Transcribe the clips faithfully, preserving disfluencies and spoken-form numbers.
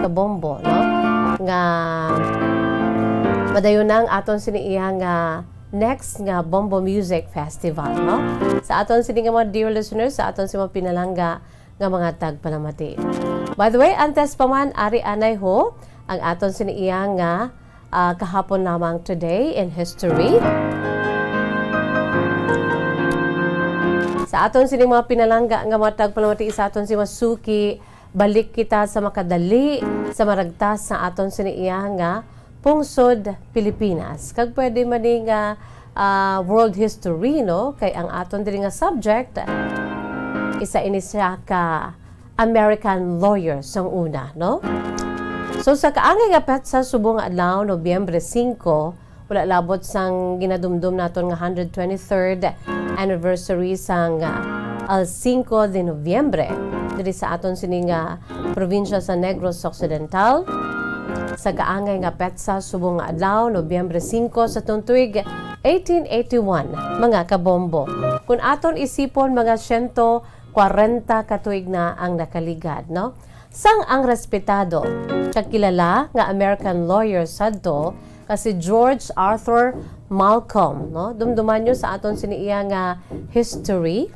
Bombo, no? Nga madayon na ang aton sini iya nga next nga Bombo Music Festival, no? Sa aton sini nga mga dear listeners, sa aton si mga pinalangga nga mga tagpalamati. By the way, antes pa man, ari anay ho ang aton sini iya nga, ah, kahapon lamang today in history. Sa aton sini mga pinalangga nga mga tagpalamati, sa aton si Masuki, balik kita sa makadali sa maragtas sa aton sini iya nga pungsod Pilipinas. Kag pwede man ni nga, ah, world history, no? Kay ang aton diri nga subject, isa ini siya ka American lawyer sang una, no? So, sa kaangay nga petsa subong nga adlaw, Nobyembre singko, wala labot sang ginadumdom naton nga hundred twenty-third anniversary sang, ah, El Cinco de Noviembre, diri sa aton sini nga probinsya sa Negros Occidental. Sa kaangay nga petsa subong nga adlaw, Nobyembre singko sa tuig eighteen eighty-one, mga kabombo. Kun aton isipon, mga siyento kwarenta ka tuig na ang nakaligad, no? Sang ang respetado kag kilala nga American lawyer sadto nga si George Arthur Malcolm, no? Dumduman nyo sa aton sini iya nga history,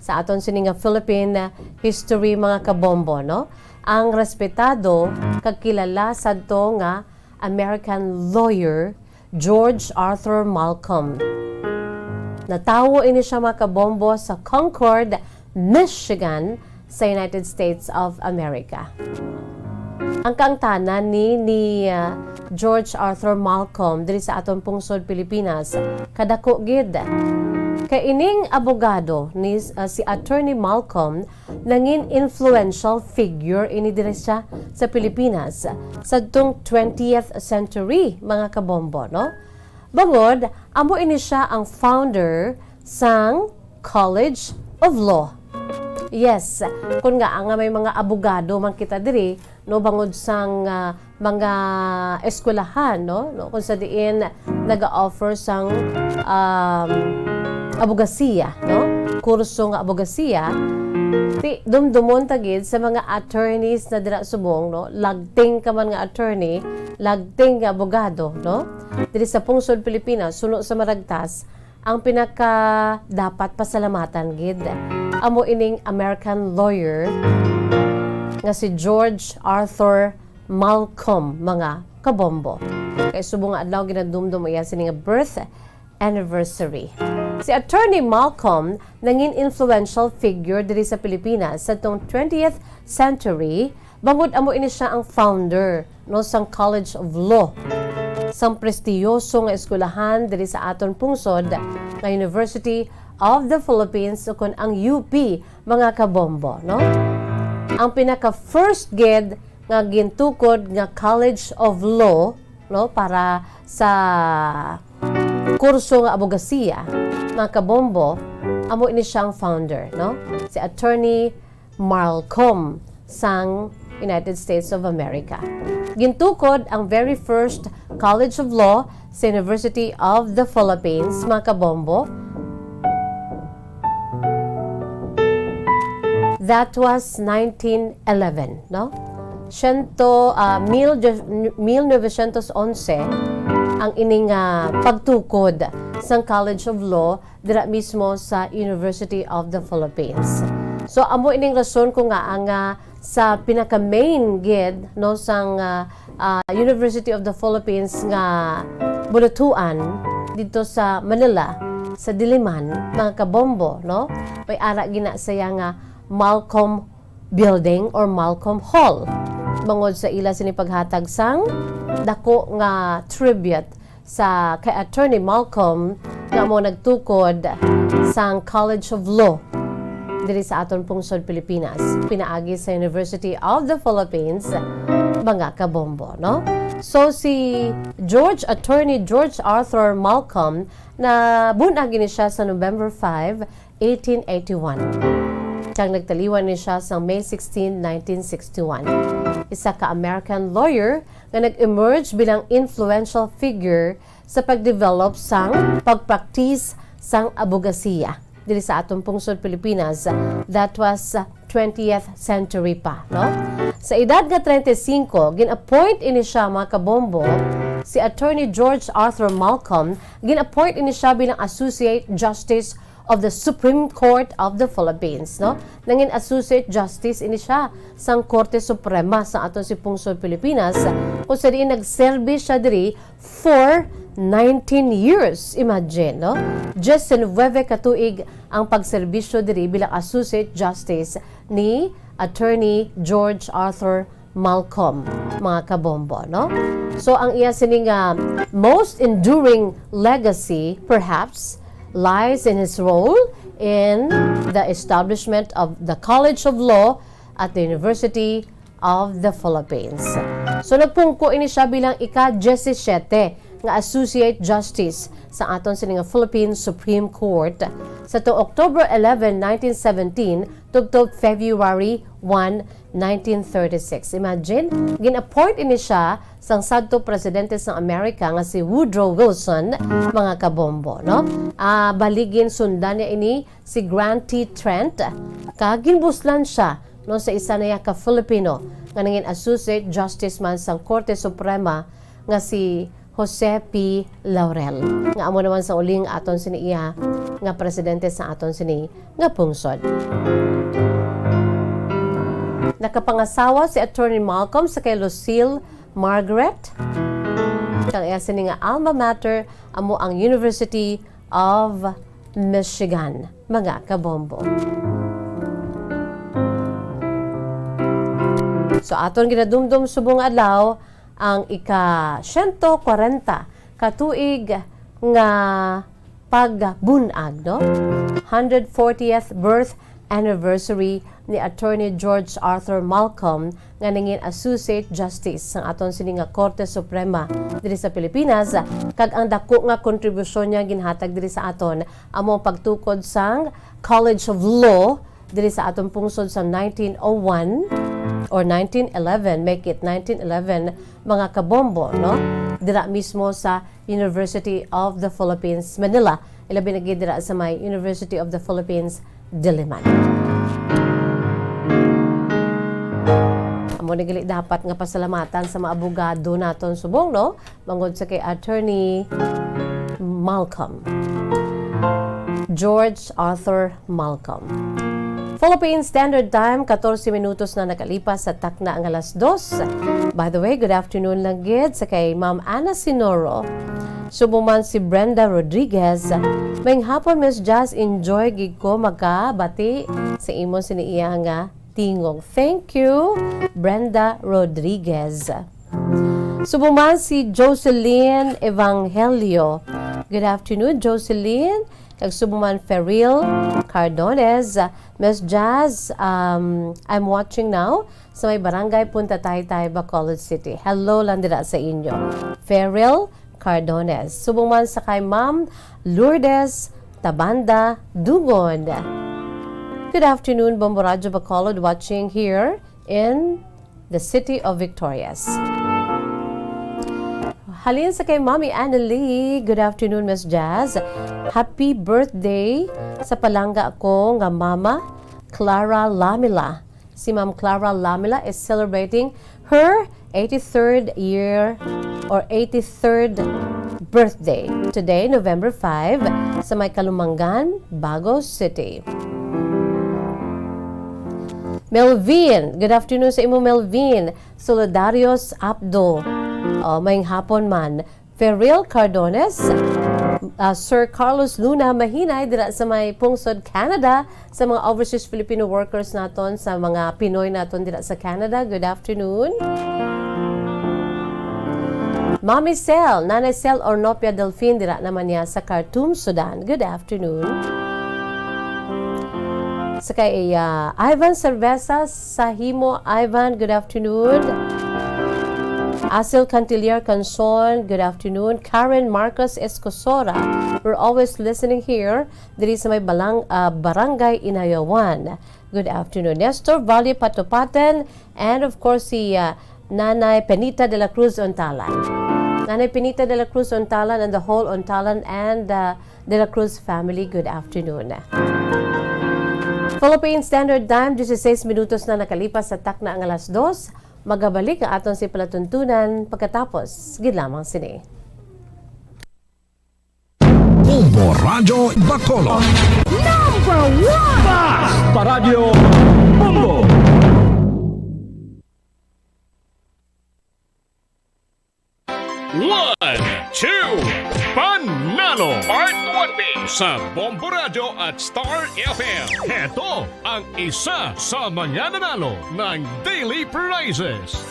sa aton sini nga Philippine history, mga kabombo, no? Ang respetado kag kilala sadto nga American lawyer, George Arthur Malcolm. Natawo ini siya, mga kabombo, sa Concord, Michigan, sa United States of America. Ang kaangtanan ni, ni, ah, George Arthur Malcolm diri sa aton pungsod Pilipinas, kadako gid. Kay ining abogado ni, ah, si Attorney Malcolm, nangin influential figure ini diri siya sa Pilipinas sadtong twentieth century, mga kabombo, no? Bangod, amo ini siya ang founder sang College of Law. Yes, kun nga nga may mga abogado man kita diri, no, bangod sang, ah, mga eskwelahan, no, no, kung sa diin naga-offer sang, um, abogasiya, no, kurso nga abogasiya, ti dumdumon ta gid sa mga attorneys na dira subong, no, lagting ka man nga attorney, lagting nga abogado, no, diri sa pungsod Pilipinas, suno sa maragtas, ang pinaka dapat pasalamatan gid amo ining American lawyer nga si George Arthur Malcolm, mga kabombo. Kay subong nga adlaw ginadumdom iya sini nga birth anniversary. Si Attorney Malcolm nangin influential figure diri sa Pilipinas sa tong twentieth century, bangod amo ini siya ang founder, no, sang College of Law, sang prestiyoso nga eskwelahan diri sa aton pungsod nga University of the Philippines, ukon ang U P, mga kabombo, no? Ang pinaka first gid nga gintukod nga College of Law, no, para sa kurso nga abogasiya, mga kabombo, amo ini siya ang founder, no? Si Attorney Malcolm sang United States of America. Gintukod ang very first College of Law sa University of the Philippines, mga kabombo. That was nineteen eleven, no? Siento, ah, mil, mil novecientos onse ang ining, ah, pagtukod sang College of Law dira mismo sa University of the Philippines. So, amo ining rason ko nga ang, ah, sa pinaka-main gid, no, sang, ah, ah, University of the Philippines nga bulutuan dito sa Manila, sa Diliman, mga kabombo, no? May ara gina saya nga Malcolm Building or Malcolm Hall, bangod sa ila sini paghatag sang dako nga tribute sa kay Attorney Malcolm nga amo nagtukod sang College of Law diri sa aton pungsod Pilipinas, pinaagi sa University of the Philippines, mga kabombo, no? So, si George, Attorney George Arthur Malcolm, nabun-ag ini siya sa November five, eighteen eighty-one. Kag nagtaliwan ni siya sa May sixteen, nineteen sixty-one. Isa ka American lawyer nga nag-emerge bilang influential figure sa pagdevelop sang pagpraktis sang abogasiya diri sa aton pungsod Pilipinas. That was twentieth century pa, no? Sa edad nga treinta y cinco, gin-appoint ini siya, mga kabombo, si Attorney George Arthur Malcolm, gin-appoint ini siya bilang Associate Justice of the Supreme Court of the Philippines, no? Nangin Associate Justice ini siya sang Korte Suprema sa aton si pungsod Pilipinas, kung sa diin nagserbi siya diri for nineteen years. Imagine, no? Diyes nuwebe ka tuig ang pagserbisyo diri bilang Associate Justice ni Attorney George Arthur Malcolm, mga kabombo, no? So, ang iya sini nga most enduring legacy, perhaps, lies in his role in the establishment of the College of Law at the University of the Philippines. So, nagpungko ini siya bilang ika-diyesisiete nga Associate Justice sa aton sini nga Philippine Supreme Court sa tuong October eleven, nineteen seventeen, tubtob February one, nineteen thirty-six. Imagine, gin-appoint ini siya sang sadto presidente sang Amerika nga si Woodrow Wilson, mga kabombo, no? Ah, baligin sundan niya ini si Grant T. Trent, kag ginbuslan siya, no, sa isa na iya ka Filipino nga nangin Associate Justice man sang Korte Suprema nga si Jose P. Laurel, nga amo naman sa uling aton sini iya nga presidente sa aton sini nga pungsod. Nakapangasawa si Attorney Malcolm sa kay Lucille Margaret, kag iya sini nga alma mater amo ang University of Michigan, mga kabombo. So, aton ginadumdom subong adlaw ang ika siyento kwarenta ka tuig nga pagbun-ag, no? Hundred fortieth birth anniversary ni Attorney George Arthur Malcolm nga nangin Associate Justice sang aton sini nga Korte Suprema diri sa Pilipinas, kag ang dako nga kontribusyon niya ginhatag diri sa aton amo ang pagtukod sang College of Law diri sa aton pungsod sa nineteen oh one or nineteen eleven, make it nineteen eleven, mga kabombo, no? Dira mismo sa University of the Philippines, Manila. Ilabi na gid dira sa may University of the Philippines, Diliman. Amo ni gali dapat nga pasalamatan sa mga abogado naton subong, no? Bangod sa kay Attorney Malcolm. George Arthur Malcolm. Philippine Standard Time, katorse minutos na nakalipas sa takna nga alas dos. By the way, good afternoon lang gid sa kay Ma'am Ana Sinoro. Subong man si Brenda Rodriguez. Maayong hapon, Miss Jazz, enjoy gid ko magkabati sa imo sini iya nga tingog. Thank you, Brenda Rodriguez. Subong man si Jocelyn Evangelio. Good afternoon, Jocelyn. Kag subong man Ferril Cardones. Miss Jazz, um, I'm watching now sa may Barangay Punta Taytay, Bacolod City. Hello lang dira sa inyo. Ferril Cardones. Subong man sa kay Ma'am Lourdes Tabanda Dungon. Good afternoon, Bombo Radyo Bacolod, watching here in the city of Victorias. Halin sa kay Mami Annalie, good afternoon, Miss Jazz. Happy birthday sa palangga ko nga mama, Clara Lamila. Si Ma'am Clara Lamila is celebrating her eighty-third year or eighty-third birthday today, November five, sa may Kalumangan, Bago City. Melvin, good afternoon sa imo, Melvin. Solidarios Abdo. Oh, maayong hapon man. Ferril Cardones, ah, Sir Carlos Luna Mahinay dira sa may pungsod Canada, sa mga overseas Filipino workers naton, sa mga Pinoy naton dira sa Canada. Good afternoon. Mami Sel, Nanay Sel Ornopia Delfin dira naman niya sa Khartoum, Sudan. Good afternoon. Sa kay, ah, Ivan Cerveza, sa himo, Ivan, good afternoon. Asil Cantiliar Canson, good afternoon. Karen Marcos Escosora, we're always listening here. Diri sa may balang-, ah, Barangay Inayawan. Good afternoon. Nestor Valle Patupatan, and of course, si, ah, Nanay Penita de la Cruz Ontalan. Nanay Penita de la Cruz Ontalan and the whole Ontalan and, ah, de la Cruz family, good afternoon. Philippine Standard Time, dieciséis minutos na nakalipas sa takna nga alas dos. Magabalik ang aton si palatuntunan pagkatapos gid lamang sini. Bombo Radyo Bacolod. Number one! Basta Radyo Bombo! One, two, Panalo Part one B sa Bombo Radyo at Star F M. Heto ang isa sa mga nanalo ng daily prizes.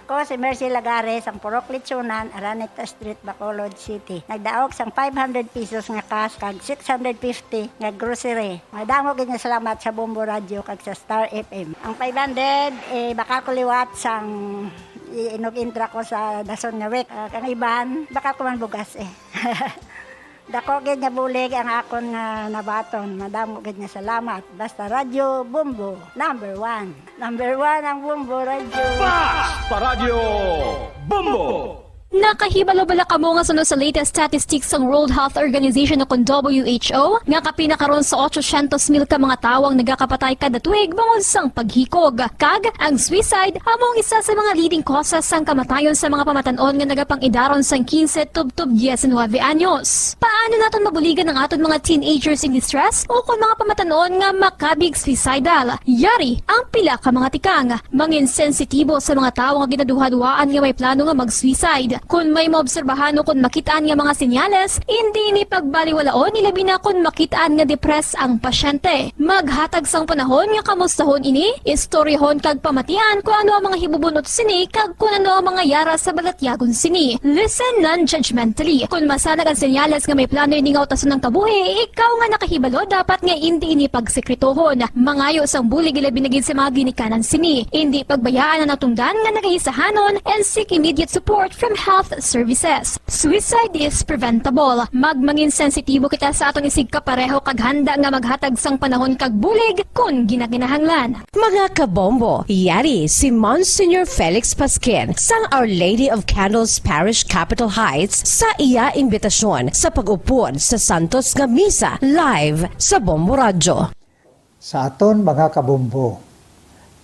Ako si Mercy Lagares, ang Purok Lechonan, Araneta Street, Bacolod City. Nagdaog sang five hundred pesos nga cash kag six hundred fifty nga grocery. Madamo gid nga salamat sa Bombo Radyo kag sa Star F M. Ang five hundred, eh, bakal ko liwat sang i-, inog intra ko sa dason nga week. Ah, kang iban, bakal ko man bugas, eh. Dako gid nga bulig ang akon nga nabaton. Madamo gid nga salamat. Basta Radyo Bombo, number one. Number one ang Bombo Radyo. Basta Radyo Bombo! Nakahibalo bala kamo nga suno sa latest statistics sang World Health Organization o kon W H O, nga kapin na karon sa otsosyentos mil ka mga tawo ang nagakapatay kada tuig bangod sang paghikog? Kag ang suicide amo ang isa sa mga leading causes sang kamatayon sa mga pamatan-on nga nagapang-idaron sang quince tubtob diecinuebe anyos. Paano naton mabuligan ang aton mga teenagers in distress o kon mga pamatan-on nga makabig suicidal? Yari ang pila ka mga tikang. Mangin sensitibo sa mga tawo nga ginaduhaduhaan nga may plano nga mag-suicide. Kon may maobserbahan o kon makit-an nga mga senyales, indi ini pagbaliwalaon, ilabi na kon makit-an nga depressed ang pasyente. Maghatag sang panahon nga kamustahon ini, istoryahon kag pamatian kon ano ang mga hibubunot sini kag kon ano ang mga yara sa balatyagon sini. Listen non-judgmentally. Kon masanag ang senyales nga may plano ini nga utason ang kabuhi, ikaw nga nakahibalo dapat nga indi ini pagsekretohon. Mangayo sang bulig ilabi na gid sa mga ginikanan sini. Indi pagbayaan ang natungdan nga nagaisahanon and seek immediate support from health services. Suicide is preventable. Magmangin sensitibo kita sa aton isigkapareho kag handa nga maghatag sang panahon kag bulig kon ginakinahanglan. Mga kabombo, yari si Monsignor Felix Pasquin sang Our Lady of Candles Parish, Capitol Heights, sa iya imbitasyon sa pag-upod sa Santos nga Misa live sa Bombo Radyo. Sa aton mga kabombo,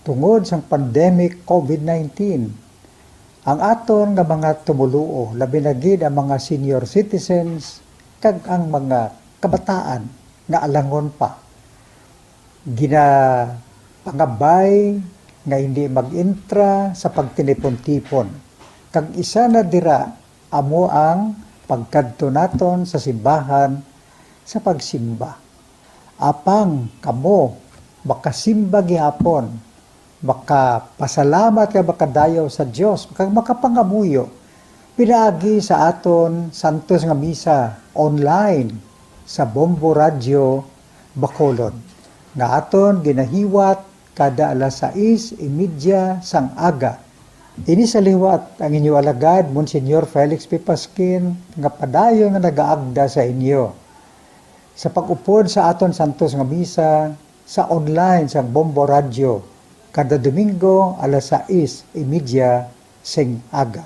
tungod sang pandemic COVID nineteen, ang aton nga mga tumoluo, labi na gid ang mga senior citizens kag ang mga kabataan nga alangon pa, ginapangabay nga hindi mag-intra sa pagtinipon-tipon, kag isa na dira amo ang pagkadto naton sa simbahan sa pagsimba. Apang kamo makasimba gihapon, makapasalamat kag makadayaw sa Dios, kag makapangamuyo pinaagi sa aton Santos nga Misa online sa Bombo Radyo Bacolod, nga aton ginahiwat kada alas sais y media sang aga. Ini sa liwat ang inyo alagad, Monsignor Felix P. Pasquin, nga padayon nga nagaagda sa inyo sa pag-upod sa aton Santos nga Misa sa online sang Bombo Radyo kada Domingo alas sais y media sing aga.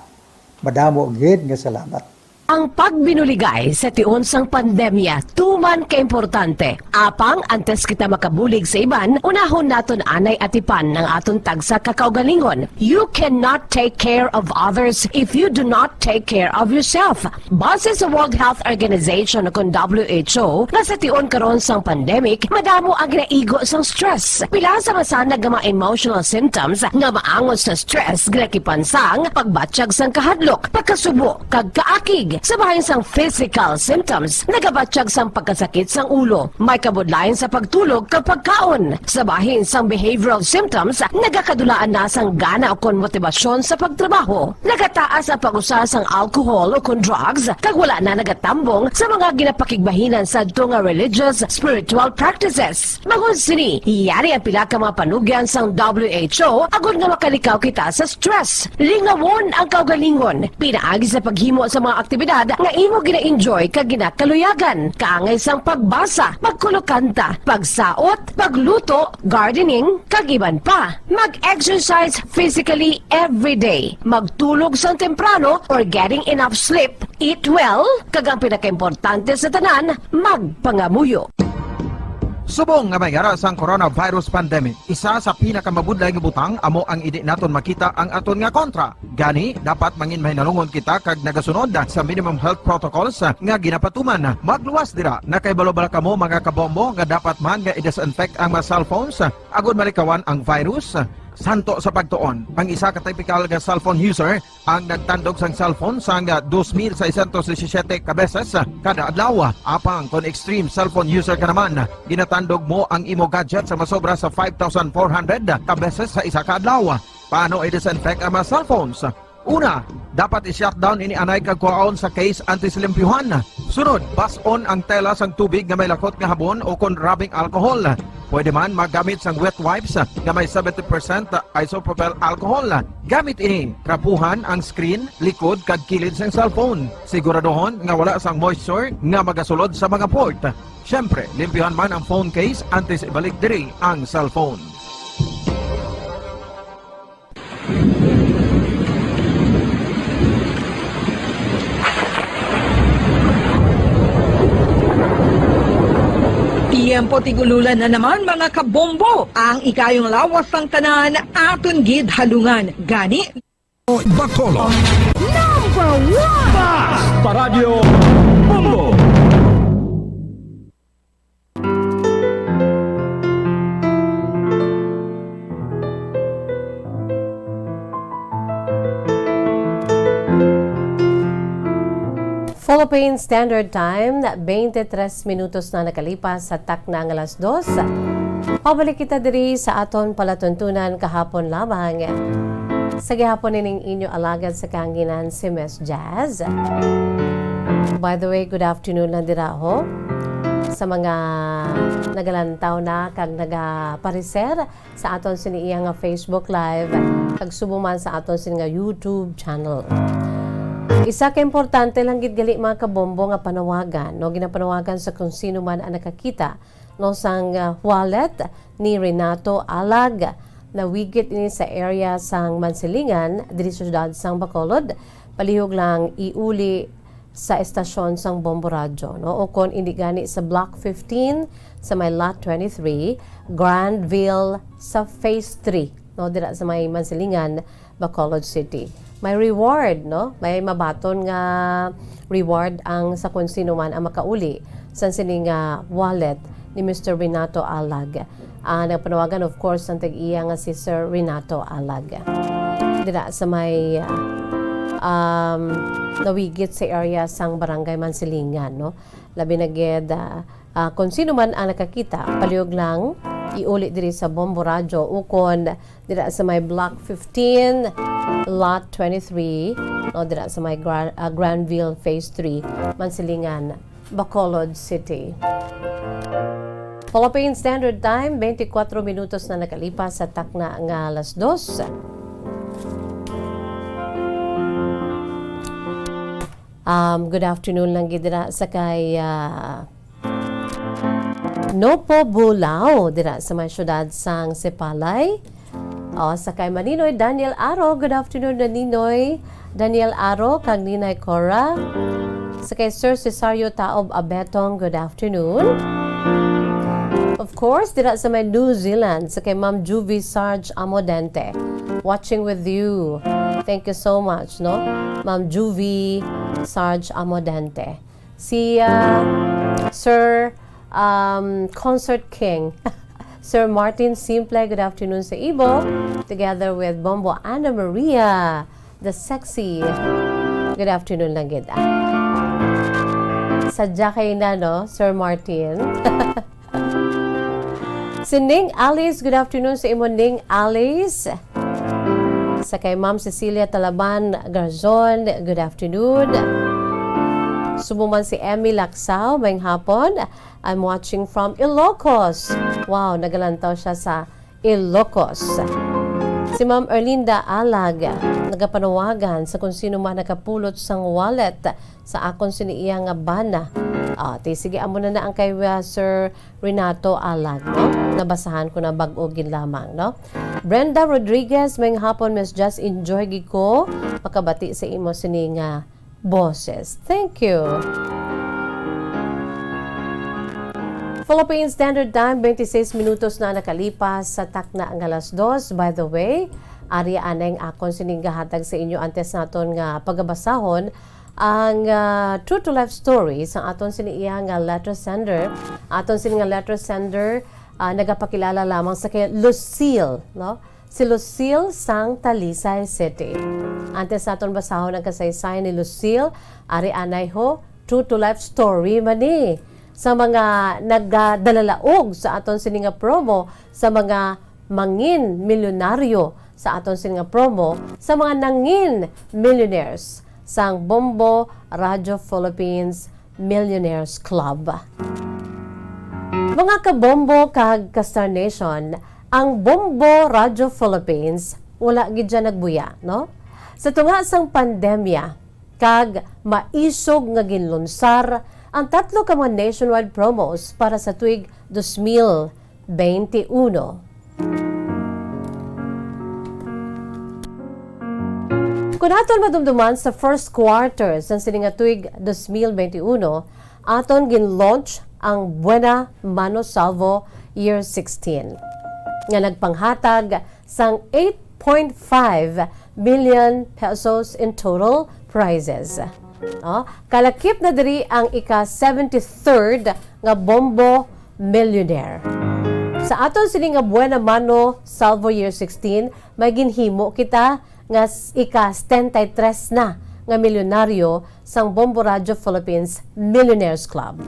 Madamo gid nga salamat. Ang pagbinuligay sa tion sang pandemya tuman ka importante. Apang antes kita makabulig sa iban, unahon naton anay atipan ang aton tagsa ka kaugalingon. You cannot take care of others if you do not take care of yourself. Base sa World Health Organization o kon W H O, nga sa tion karon sang pandemic, madamo ang ginaigo sang stress. Pila sa masanag nga mga emotional symptoms nga maangot sa stress ginakipan sang pagbatyag sang kahadlok, pagkasubo, kag kaakig. Sa bahin sang physical symptoms, nagabatyag sang pagkasakit sang ulo, may kabudlayan sa pagtulog kag pagkaon. Sa bahin sang behavioral symptoms, nagakadulaan na sang gana ukon motibasyon sa pagtrabaho. Nagataas ang pag-usa sang alcohol ukon drugs, kag wala na nagatambong sa mga ginapakigbahinan sadto nga religious, spiritual practices. Bangod sini, yari ang pila ka mga panugyan sang W H O agod nga makalikaw kita sa stress. Lingawon ang kaugalingon pinaagi sa paghimo sa mga aktibidad nga imo gina-enjoy kag ginakaluyagan, kaangay sang pagbasa, pagkulokanta, pagsaot, pagluto, gardening, kag iban pa. Mag-exercise physically every day. Magtulog sang temprano or getting enough sleep. Eat well, kag ang pinakaimportante sa tanan, magpangamuyo. Subong nga may ara sang coronavirus pandemic, isa sa pinakamabudlay nga butang amo ang indi naton makita ang aton nga kontra. Gani, dapat mangin mahinalungon kita kag nagasunod sa minimum health protocols nga ginapatuman. Magluwas dira, nakahibalo bala kamo, mga kabombo, nga dapat man nga i-disinfect ang mga cellphones agod malikawan ang virus? Santo sa pagtuon, ang isa ka typical nga cellphone user ang nagtandog sang cellphone sang dos mil seiscientos disisiete ka beses kada adlaw. Apang kon extreme cellphone user ka naman, ginatandog mo ang imo gadget sa masobra sa five thousand four hundred ka beses sa isa ka adlaw. Paano i-disinfect ang mga cellphones? Una, dapat i-shutdown ini anay kag kuhaon sa case antes limpyuhan. Sunod, bas-on ang tela sang tubig nga may lakot nga habon o kon rubbing alcohol. Pwede man magamit sang wet wipes nga may seventy percent isopropyl alcohol. Gamit ini, trapuhan ang screen, likod, kag kilid sang cellphone. Siguraduhon nga wala sang moisture nga magasulod sa mga port. Siyempre, limpyuhan man ang phone case antes ibalik diri ang cellphone. Tiyempo tig-ululan na naman, mga kabombo. Ang ikayong lawas sang tanan aton gid halungan. Gani, Bacolod. Number one! Basta Radyo Bombo! Philippine Standard Time, twenty-three minutos na nakalipas sa takna nga alas dos. Pabalik kita diri sa aton palatuntunan kahapon lamang. Sa gihapon ining inyo alagad sa kahanginan, si Miss Jazz. By the way, good afternoon lang dira ho sa mga nagalantaw na kag nagapareser sa aton sini iya nga Facebook Live, kag subong man sa aton sini nga YouTube channel. Isa ka importante lang gid gali, mga kabombo, nga panawagan, no, ginapanawagan sa kung sino man ang nakakita, no, sang, ah, wallet ni Renato Alag. Nawigit ini sa area sang Mansilingan, diri sa siyudad sang Bacolod. Palihog lang iuli sa estasyon sang Bombo Radyo, no? O kon indi gani sa Block fifteen, sa may Lot twenty-three, Granville sa Phase three, no? Dira sa may Mansilingan, Bacolod City. May reward, no? May mabaton nga reward ang sa kung sino man ang makauli sa sini nga wallet ni Mister Renato Alag. Ah, nagpanawagan, of course, ang tag-iya nga si Sir Renato Alag. Dira sa may, ah, um, nawigit sa area sang Barangay Mansilingan, no? Labi na gid, ah, ah, kung sino man ang nakakita, palihog lang iuli diri sa Bombo Radyo ukon dira sa may Block fifteen, Lot twenty-three, no, dira sa may Gra-, ah, Granville Phase three, Mansilingan, Bacolod City. Philippine Standard Time, twenty-four minutos na nakalipas sa takna nga alas dos. Um, good afternoon lang gid dira sa kay, ah, Nopo Bulao, dira sa may siyudad sang Sipalay. O, sa kay Maninoy Daniel Aro, good afternoon, Naninoy Daniel Aro, kag Ninay Cora. Sa kay Sir Cesario Taob Abetong, good afternoon. Of course, dira sa may New Zealand, sa kay Ma'am Juvie Sarge Amodente. Watching with you. Thank you so much, no? Ma'am Juvie Sarge Amodente. Si, ah, Sir, um, Concert King, Sir Martin Simple, good afternoon sa ibo. Together with Bombo Ana Maria, the sexy. Good afternoon lang gid, ah. Sadya kay na, no, Sir Martin? Si Ning Alice, good afternoon sa imo, Ning Alice. Sa kay Ma'am Cecilia Talaban Garzon, good afternoon. Subong man si Emmy Laksaw, maayong hapon. I'm watching from Ilocos. Wow, nagalantaw siya sa Ilocos. Si Ma'am Erlinda Alag, nagapanawagan sa kung sino man nakapulot sang wallet sa akon sini iya nga bana. Ah, ti, sige, amo na na ang kay, ah, Sir Renato Alag, no? Nabasahan ko na bag-o gid lamang, no? Brenda Rodriguez, maayong hapon, Miss Jazz, enjoy gid ko makabati sa imo sini nga boses. Thank you. Philippine Standard Time, twenty-six minutos na nakalipas sa takna nga alas dos. By the way, ari anay ang akon sining gahatag sa inyo antes naton nga pagabasahon ang, ah, true to life story sa aton sini iya nga letter sender. Aton sini nga letter sender, ah, nagapakilala lamang sa kay Lucille, no? Si Lucille sang Talisay City. Antes naton basahon ang kasaysayan ni Lucille, ari anay ho, true to life story man ni sa mga nagadalalaog sa aton sini nga promo, sa mga mangin milyonaryo sa aton sini nga promo, sa mga nangin millionaires sang Bombo Radio Philippines Millionaires Club. Mga kabombo kag ka-Star Nation, ang Bombo Radio Philippines wala gid siya nagbuya, no? Sa tunga sang pandemya kag maisog nga ginlunsar ang tatlo ka mga nationwide promos para sa tuig dos mil bente uno. Kung aton madumduman sa first quarter sang sini nga tuig dos mil bente uno, aton gin-launch ang Buena Mano Salvo Year sixteen, nga nagpanghatag sang eight point five million pesos in total prizes. No? Kalakip na diri ang ika seventy-third nga Bombo Millionaire. Sa aton sini nga Buena Mano Salvo Year sixteen, may ginhimo kita nga s-, ika setenta y tres na nga milyonaryo sang Bombo Radio Philippines Millionaires Club.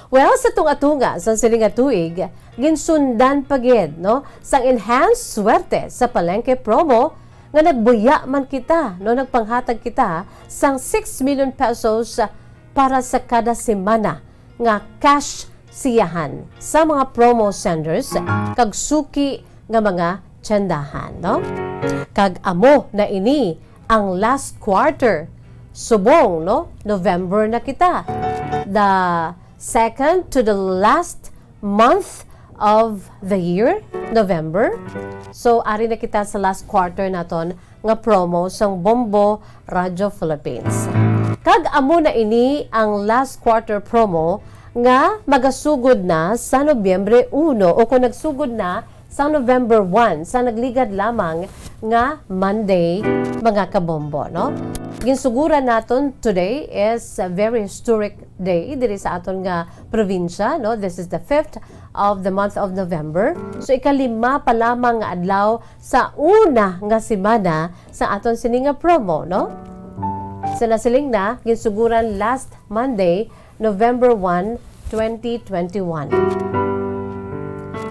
Well, sa tunga-tunga sang sini nga tuig, ginsundan pa gid, no, sang enhanced swerte sa palengke promo nga nagbuya man kita, no, nagpanghatag kita sang six million pesos para sa kada semana nga cash siyahan sa mga promo senders kag suki nga mga tyendahan, no? Kag amo na ini ang last quarter, subong, no? November na kita. The second to the last month of the year, November. So, ari na kita sa last quarter naton nga promo sang Bombo Radio Philippines. Kag amo na ini ang last quarter promo nga magasugod na sa Nobyembre uno o kung nagsugod na sa November one, sa nagligad lamang nga Monday, mga kabombo, no? Ginsuguran naton today is a very historic day diri sa aton nga probinsya, no? This is the fifth of the month of November. So, ikalima pa lamang nga adlaw sa una nga semana sa aton sini nga promo, no? Sa nasiling na, ginsuguran last Monday, November one, twenty twenty-one.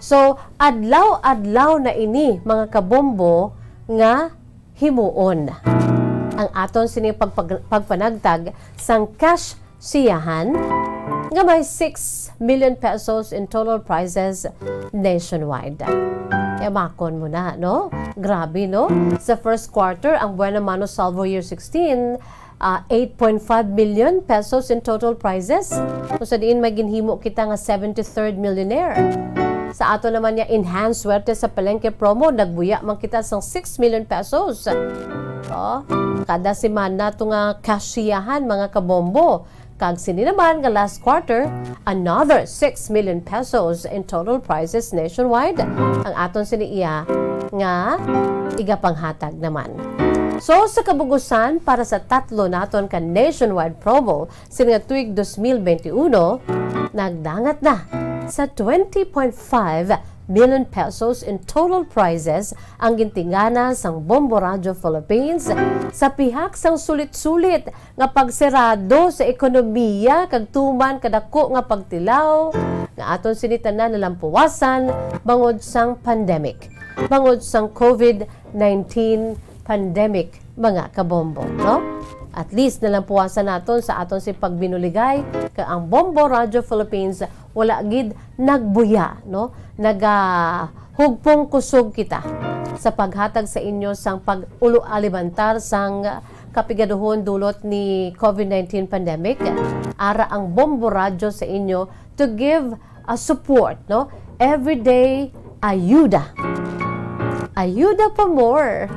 So, adlaw-adlaw na ini, mga kabombo, nga himuon ang aton sini pagpag-, pagpanagtag sang cash siyahan nga may six million pesos in total prizes nationwide. Kaya makon mo na, no? Grabe, no? Sa first quarter, ang Buena Mano Salvo Year sixteen, ah, eight point five million pesos in total prizes. Kung sa diin may ginhimo kita nga seventy-third millionaire. Sa ato naman nga enhanced swerte sa palengke promo, nagbuya man kita sang six million pesos. Oh, kada semana to nga kashiyahan, mga kabombo. Kag sini naman nga last quarter, another six million pesos in total prizes nationwide ang aton sini iya nga igapanghatag naman. So, sa kabugusan, para sa tatlo naton ka nationwide promo sini nga tuig dos mil bente uno, nagdangat na sa twenty point five million pesos in total prizes ang gintingana sang Bombo Radio Philippines sa pihak sang sulit-sulit nga pagsirado sa ekonomiya kag tuman kadako nga pagtilaw nga aton sini tanan nalampuwasan bangod sang pandemic, bangod sang covid nineteen pandemic, mga kabombo, no? At least nalampuwasan naton sa aton si pagbinuligay kag ang Bombo Radio Philippines wala gid nagbuya, no? Nagahugpong kusog kita sa paghatag sa inyo sang pag-ulo alibantar sang kapigaduhon dulot ni covid nineteen pandemic. Ara ang Bombo Radyo sa inyo to give a support, no? Everyday ayuda. Ayuda pa more.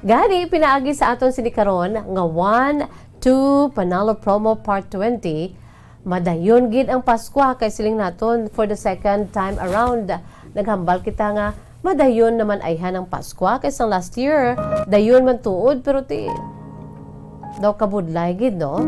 Gani, pinaagi sa aton sini karon nga one, two, Panalo Promo Part twenty, Madayon gid ang Paskwa, kay siling naton for the second time around. Naghambal kita nga madayon naman ayhan ang Paskwa kay sang last year. Dayon man tuod, pero ti daw kabudlay gid, no?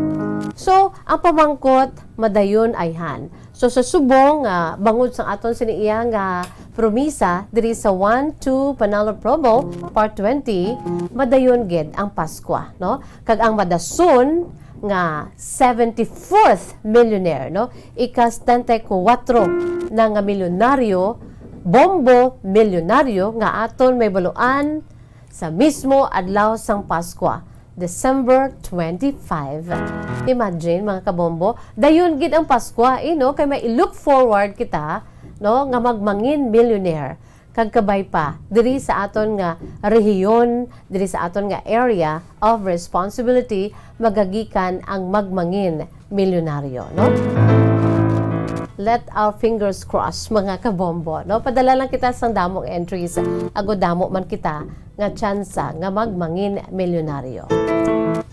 So, ang pamangkot, madayon ayhan. So, sa subong nga bangod sang aton sini iya nga promisa diri sa One Two Panalo Promo Part twenty, madayon gid ang Paskwa, no? Kag ang madason nga seventy-fourth millionaire, no? Ika-setenta y kuwatro na nga milyonaryo, bombo milyonaryo nga aton mahibaluan sa mismo adlaw sang Paskwa, December twenty-five. Imagine, mga kabombo, dayon gid ang Paskwa, eh, no? Kay may i-look forward kita, no, nga magmangin millionaire. Kag kabay pa, diri sa aton nga rehiyon, diri sa aton nga area of responsibility, magagikan ang magmangin milyonaryo, no? Let our fingers cross, mga kabombo, no? Padala lang kita sang damo nga entries, agod damo man kita nga tsansa nga magmangin milyonaryo.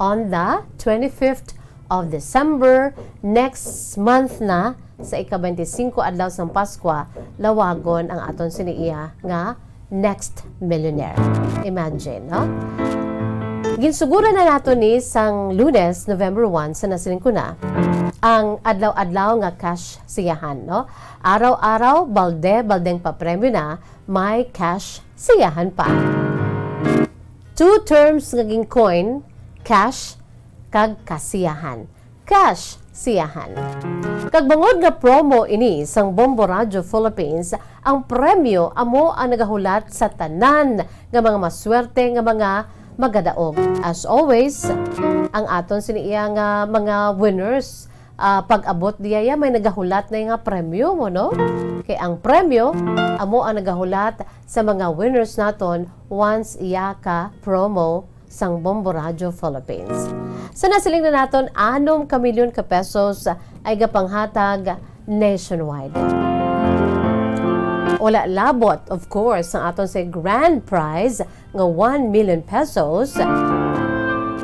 On the twenty-fifth of December, next month na, sa ika-twenty-five adlaw sang Paskwa, lawagon ang aton sini iya nga next millionaire. Imagine, no? Ginsuguran na nato ni sang Lunes, November one, sa nasiling ko na, ang adlaw-adlaw nga cash siyahan, no? Araw-araw, balde, baldeng papremyo na, may cash siyahan pa. Two terms nga gincoin, cash kag kasiyahan. Cash siyahan. Kag bangod nga promo ini sang Bombo Radyo Philippines, ang premyo amo ang nagahulat sa tanan nga mga maswerte nga mga magadaog. As always, ang aton sini iya nga mga winners, ah, pag-abot diya, may nagahulat na nga premyo mo, no? Kay ang premyo amo ang nagahulat sa mga winners naton once iya ka promo sang Bombo Radyo Philippines. Sa nasiling na naton, anom ka milyon ka pesos ay gapanghatag nationwide. Wala labot, of course, ang aton sa grand prize nga one million pesos.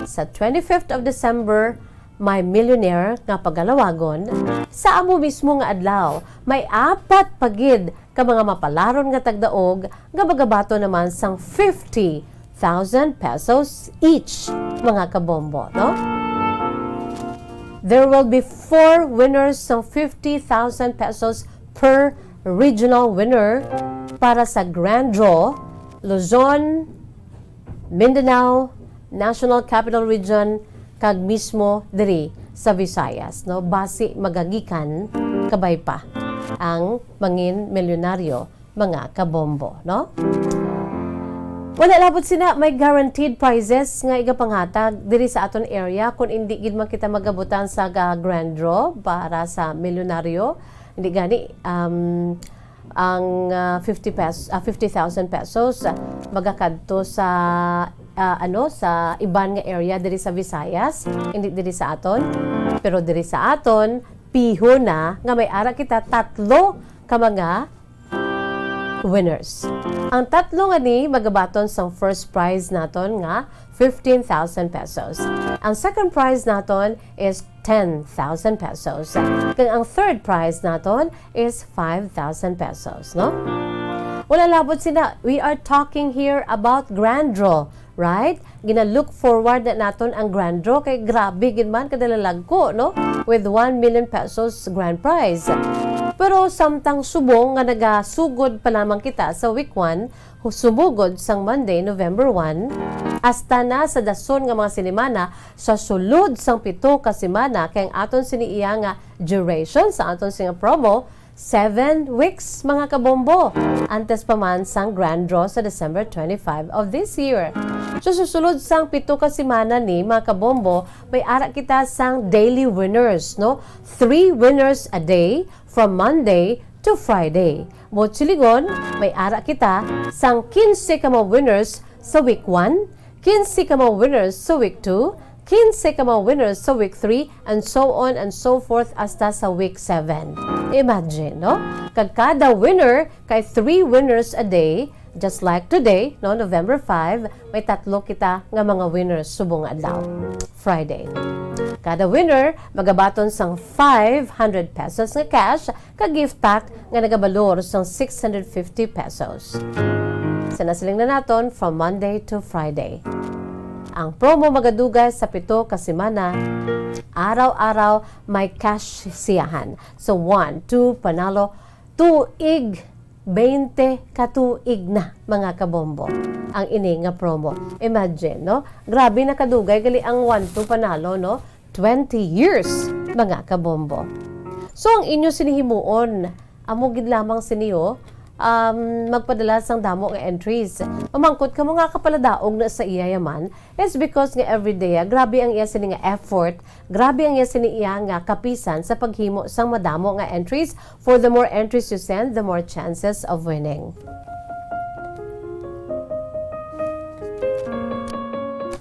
Sa twenty-fifth of December, may millionaire nga pagalawagon. Sa amo mismo nga adlaw, may apat pa gid ka mga mapalaron nga tagdaog nga magabaton naman sang fifty thousand pesos each, mga kabombo, no? There will be four winners sang fifty thousand pesos per regional winner para sa grand draw, Luzon, Mindanao, National Capital Region, kag mismo diri sa Visayas, no? Basi magagikan kabay pa ang mangin milyonaryo, mga kabombo, no? Wala labot sina, may guaranteed prizes nga igapanghatag diri sa aton area. Kung indi gid man kita magabutan sa ga-, grand draw para sa milyonaryo, hindi gani, um, ang, ah, fifty pes-, ah, fifty thousand pesos, ah, magakadto sa, ah, ano, sa iban nga area diri sa Visayas, hindi diri sa aton. Pero diri sa aton, piho na nga may ara kita tatlo ka mga winners. Ang tatlo nga ni magabaton sang first prize naton nga fifteen thousand pesos. Ang second prize naton is ten thousand pesos. Kag ang third prize naton is five thousand pesos, no? Wala labot sina, we are talking here about grand draw, right? Gina-look forward na naton ang grand draw kay grabe gid man kadalalagko, no? With one million pesos grand prize. Pero samtang subong nga nagasugod pa lamang kita sa week one, sumugod sang Monday, November one, hasta na sa dason nga mga sinimana, sa sulod sang pito ka semana, kay ang aton sini iya nga duration sa aton sini nga promo, seven weeks, mga kabombo, antes pa man sang grand draw sa December twenty-five of this year. So, susulod sang pito ka semana ni, mga kabombo, may ara kita sang daily winners, no? Three winners a day from Monday to Friday. Buot silingon, may ara kita sang quince ka mga winners sa week one, quince ka mga winners sa week two, quince ka mga winners sa week three, and so on and so forth hasta sa week seven. Imagine, no? Kag kada winner kay three winners a day, Just like today, no, November five, may tatlo kita nga mga winners subong nga adlaw, Friday. Kada winner magabaton sang five hundred pesos nga cash kag gift pack nga nagabalor sang six hundred fifty pesos. Sa nasiling na naton, from Monday to Friday. Ang promo magadugay sa pito ka semana, araw-araw may cash siyahan. So, one, two, panalo, tuig, twenty ka tuig na, mga kabombo, ang ini nga promo. Imagine, no? Grabe na kadugay gali ang one two panalo, no? Twenty years, mga kabombo. So, ang inyo sini himuon, amo gid lamang sini, oh, um, magpadala sang damo nga entries. Mamangkot kamo nga kapaladaog na sa iya yaman, it's because nga everyday, ah, grabe ang iya sini nga effort, grabe ang iya sini iya nga kapisan sa paghimo sang madamo nga entries. For the more entries you send, the more chances of winning.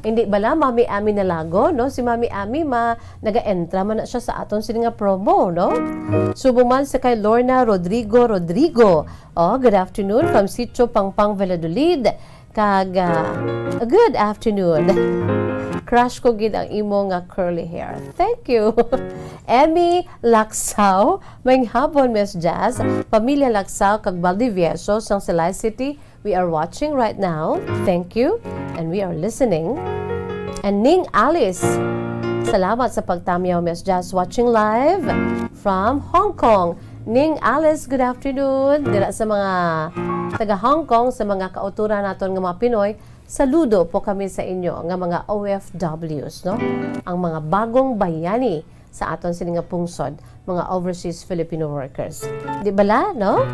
Hindi bala, Mami Ami Nalago, no? Si Mami Ami, ma, naga-entra man na siya sa aton sini nga promo, no? Subong man sa kay Lorna Rodrigo Rodrigo. Oh, good afternoon from Sitio Pangpang, Valladolid. Kag, ah, good afternoon. Crush ko gid ang imo nga curly hair. Thank you. Emmy Laksaw, maayong hapon, Miss Jazz. Pamilya Laksaw kag Valdivieso sang Silay City. We are watching right now. Thank you. And we are listening. And Ning Alice, salamat sa pagtamyaw, Miss Jazz. Watching live from Hong Kong. Ning Alice, good afternoon. Dira sa mga taga Hong Kong, sa mga kauturan naton nga mga Pinoy, saludo po kami sa inyo nga mga O F Ws, no? Ang mga bagong bayani sa aton sini nga pungsod, mga overseas Filipino workers. Di bala, no?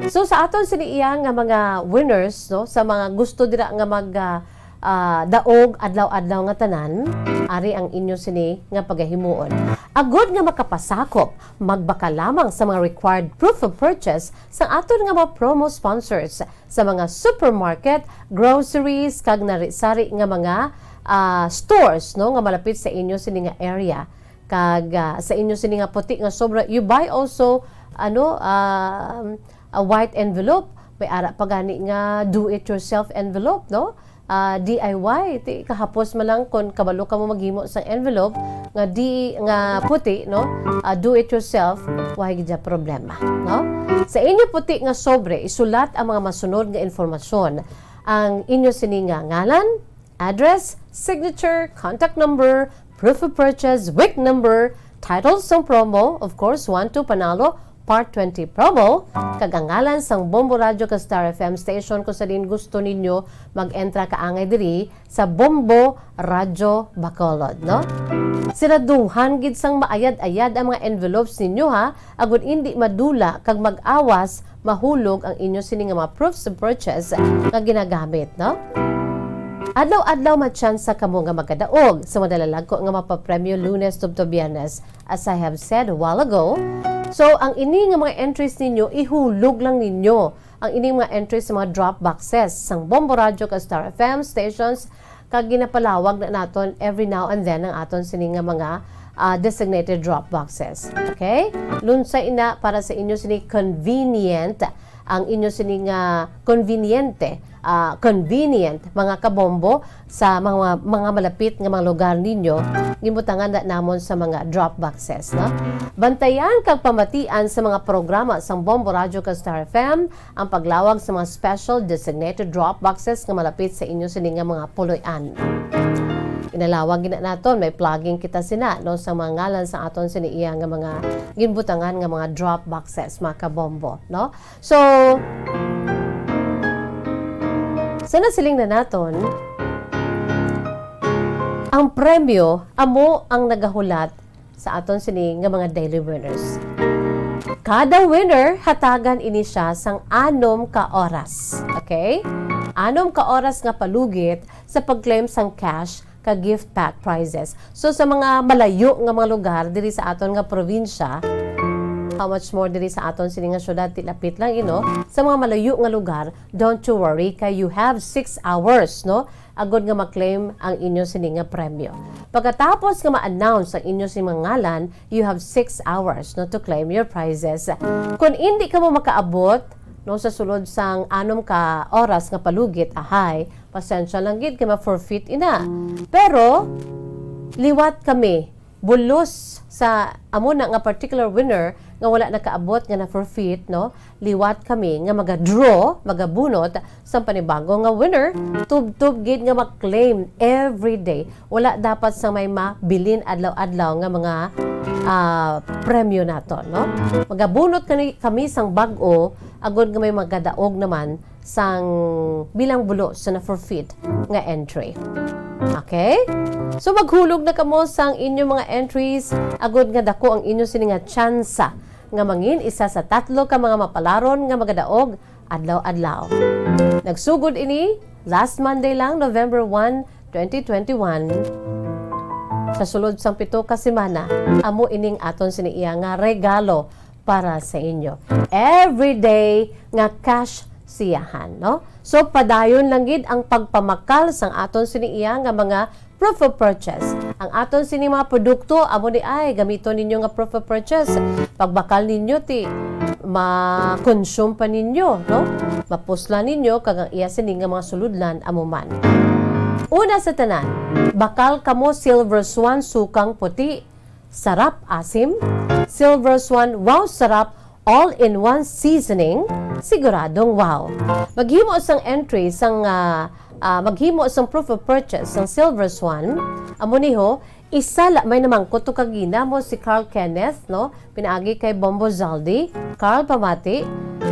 So, sa aton sini iya nga mga winners, no, sa mga gusto dira nga mag, ah, ah, daog adlaw-adlaw nga tanan, ari ang inyo sini nga pagahimuon. Agud nga makapasakop, magbakal lamang sa mga required proof of purchase sang aton nga mga promo sponsors sa mga supermarket, groceries, kag nari-sari nga mga, ah, stores, no, nga malapit sa inyo sini nga area. Kag, ah, sa inyo sini nga puti nga sobra, you buy also, ano, um, a white envelope. May ara pa gani nga do-it-yourself envelope, no? Ah, D I Y, ti kahapos man lang, kon kabalo ka mo maghimo sang envelope nga di, nga puti, no? Ah, do it yourself, way gid siya problema, no? Sa inyo puti nga sobre, isulat ang mga masunod nga informasyon: ang inyo sini nga ngalan, address, signature, contact number, proof of purchase, week number, title sang promo, of course, one two panalo, Part twenty promo, kag ang ngalan sang Bombo Radyo kag Star F M station kung sa diin gusto ninyo mag-entra kaangay diri sa Bombo Radyo Bacolod, no? Siraduhan gid sang maayad-ayad ang mga envelopes ninyo, ha, agud indi madula kag mag-awas mahulog ang inyo sini nga mga proofs of purchase nga ginagamit, no? Adlaw-adlaw matsansa kamo nga magkadaog sa madalalagko nga mapapremyo Lunes tubtob Biyernes, as I have said a while ago. So, ang ini nga mga entries ninyo, ihulog lang ninyo ang ining mga entries sa mga drop boxes sang Bombo Radyo kag Star F M stations, kag ginapalawag na naton every now and then ang aton sini nga mga, ah, designated drop boxes. Okay? Lunsay ina para sa inyo sini convenient, ang inyo sini nga conveniente, ah, convenient, mga kabombo, sa mga, mga malapit nga mga lugar ninyo, ginbutangan na namon sa mga drop boxes, no? Bantayan kag pamatian sa mga programa sang Bombo Radyo kag Star F M ang paglawag sa mga special designated drop boxes nga malapit sa inyo sini nga mga puloy-an. Inalawag gina naton, may plugging kita sina, no, sa mga ngalan sa aton sini iya nga mga ginbutangan nga mga drop boxes, mga kabombo, no? So, sa nasiling na naton, ang premyo amo ang nagahulat sa aton sini nga mga daily winners. Kada winner, hatagan ini siya sang anom ka oras. Okay? Anom ka oras nga palugit sa pag-claim sang cash ka gift pack prizes. So, sa mga malayo nga mga lugar diri sa aton nga probinsya, how much more diri sa aton sini nga syudad, ti lapit lang, you know? Sa mga malayo nga lugar, don't you worry, kay you have six hours, no? Agud nga ma-claim ang inyo sini nga premyo. Pagkatapos nga ma-announce ang inyo sini nga ngalan, you have six hours, no, to claim your prizes. Kung hindi ka mo makaabot, no, sa sulod sang anom ka oras nga palugit, ahay, pasensya lang gid kay ma-forfeit ina. Pero liwat kami, bulos sa amo na nga particular winner nga wala nakaabot nga na-forfeit, no? Liwat kami nga maga-draw, magabunot sang panibago nga winner, tubtob gid nga ma-claim every day. Wala dapat sa may mabilin adlaw-adlaw nga mga, ah, premyo nato, no? Magabunot kani kami sang bag-o agod nga may magadaog naman sang bilang bulos sa na-forfeit nga entry. Okay? So, maghulog na kamo sang inyong mga entries agod nga dako ang inyo sini nga tsansa nga mangin isa sa tatlo ka mga mapalaron nga magadaog adlaw-adlaw. Nagsugod ini last Monday lang, November one, twenty twenty-one. Sa sulod sang pito ka semana, amo ining aton sini iya nga regalo para sa inyo. Everyday nga cash siyahan, no? So, padayon lang gid ang pagpamakal sang aton sini iya nga mga proof of purchase. Ang aton sini mga produkto, amo ni ay gamiton ninyo nga proof of purchase. Pagbakal ninyo, ti ma-consume pa ninyo, no? Mapuslan ninyo, kag ang iya sini nga mga sulodlan, amo man. Una sa tanan, bakal kamo Silver Swan sukang puti. Sarap asim, Silver Swan, wow sarap, all-in-one seasoning, siguradong wow. Maghimo sang entry sang, ah, ah, maghimo sang proof of purchase sang Silver Swan. Amo ni ho, isa la, may namangkot to kagina mo si Carl Kenneth, no? Pinaagi kay Bombo Zaldi, Carl Pamati.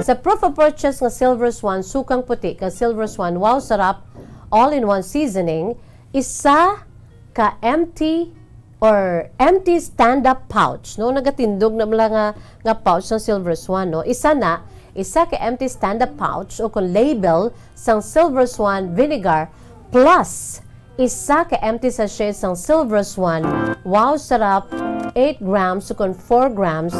Sa proof of purchase nga Silver Swan, sukang puti, kag Silver Swan, wow sarap, all-in-one seasoning, isa ka empty or empty stand-up pouch, no? Nagatindog na lang nga, nga pouch sang Silver Swan, no? Isa na, isa ka empty stand-up pouch o kon label sang Silver Swan vinegar plus isa ka empty sachet sang Silver Swan Wow Sarap, eight grams o kon four grams,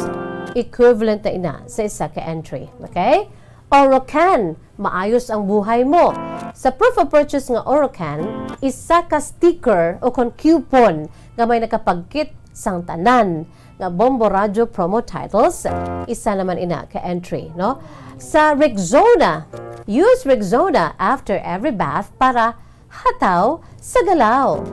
equivalent na ina sa isa ka entry. Okay? Orocan, maayos ang buhay mo. Sa proof of purchase nga Orocan, isa ka sticker o kon coupon nga may nakapagkit sang tanan nga Bombo Radyo promo titles, isa naman ina ka entry, no? Sa Rexona, use Rexona after every bath para hataw sa galaw.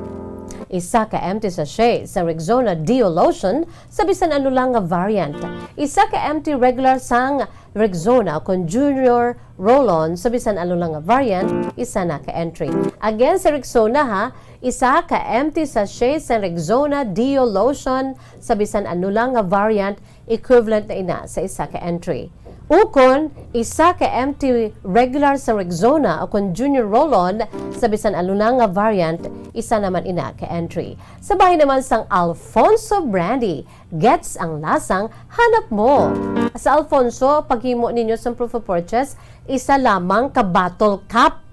Isa ka empty sachet sa Rexona Deo Lotion sa bisan ano lang nga variant. Isa ka empty regular sang Rexona kon Junior Roll-On sa bisan ano lang nga variant, isa na ka entry. Again, sa Rexona ha, isa ka empty sachet sa Rexona Deo Lotion sa bisan ano lang nga variant, equivalent na ina sa isa ka entry. Ukon, isa ka empty regular sa Rexona o kon Junior Roll-On sa bisan ano lang nga variant, isa naman ina ka entry. Sa bahin naman sang Alfonso Brandy, gets ang lasang hanap mo. Sa Alfonso, paghimo ninyo sang proof of purchase, isa lamang ka bottle cap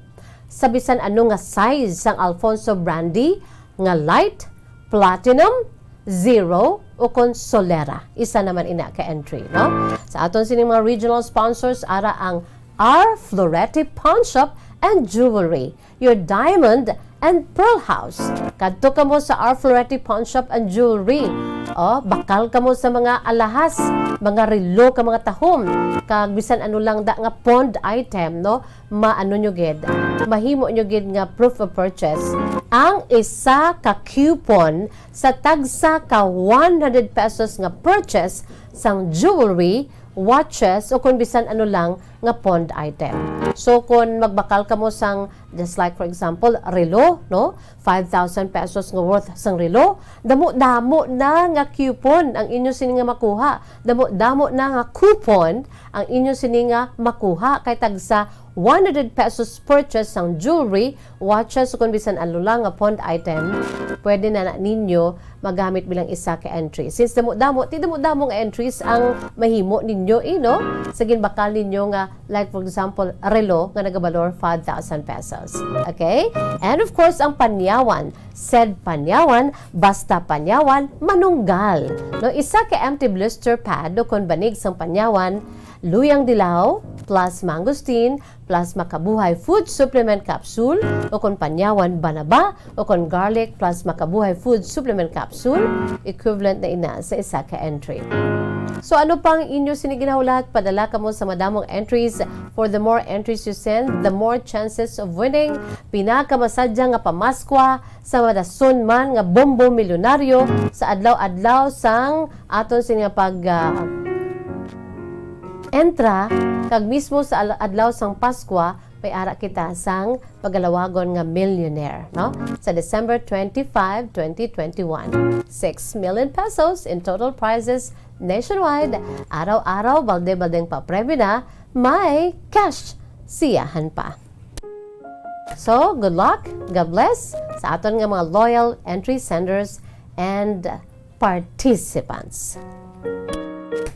sa bisan ano nga size sang Alfonso Brandy nga light, platinum, zero, o kon solera. Isa naman ina ka entry, no? Sa aton sining mga regional sponsors, ara ang R Florete Pawn Shop and Jewelry, your diamond and pearl house. Kadto kamo sa R Florete Pawn Shop and Jewelry. Oh, bakal kamo sa mga alahas, mga relo, ka mga tahom, kag bisan ano lang da nga pawned item, no? Maano nyo gid, mahimo nyo gid nga proof of purchase ang isa ka coupon sa tagsa ka one hundred pesos nga purchase sang jewelry, watches, o kon bisan ano lang nga pawned item. So, kon magbakal kamo sang, just like for example, relo, no? Five thousand pesos nga worth sang relo, damo-damo na nga coupon ang inyo sini nga makuha. Damo-damo na nga coupon ang inyo sini nga makuha, kay tagsa one hundred pesos purchase sang jewelry, watches, o kon bisan ano lang nga pawned item, pwede na, na ninyo magamit bilang isa ka entry. Since damo-damo, ti damo-damo nga entries ang mahimo ninyo, eh, no? Sa ginbakal ninyo nga, like, for example, relo nga nagabalor five thousand pesos. Okay? And of course, ang panyawan. Said panyawan, basta panyawan, manunggal. No, isa ka empty blister pad o kon banig sang panyawan, luyang dilaw, plus mangosteen, plus Makabuhay Food Supplement Capsule, o kon panyawan banaba, o kon garlic plus Makabuhay Food Supplement Capsule, equivalent na ina sa isa ka entry. So, ano pa ang inyo sini ginahulat? Padala kamo sa madamong entries. For the more entries you send, the more chances of winning. Pinakamasadya nga pamaskwa sa madason man nga bombo milyonaryo sa adlaw-adlaw sang aton sini nga pag, ah, entra, kag mismo sa al-, adlaw sang Paskwa, may ara kita sang pagalawagon nga millionaire, no? Sa December twenty-five, twenty twenty-one, six million pesos in total prizes nationwide. Araw-araw, balde-baldeng papremyo na, may cash siyahan pa. So, good luck, God bless sa aton nga mga loyal entry senders and participants.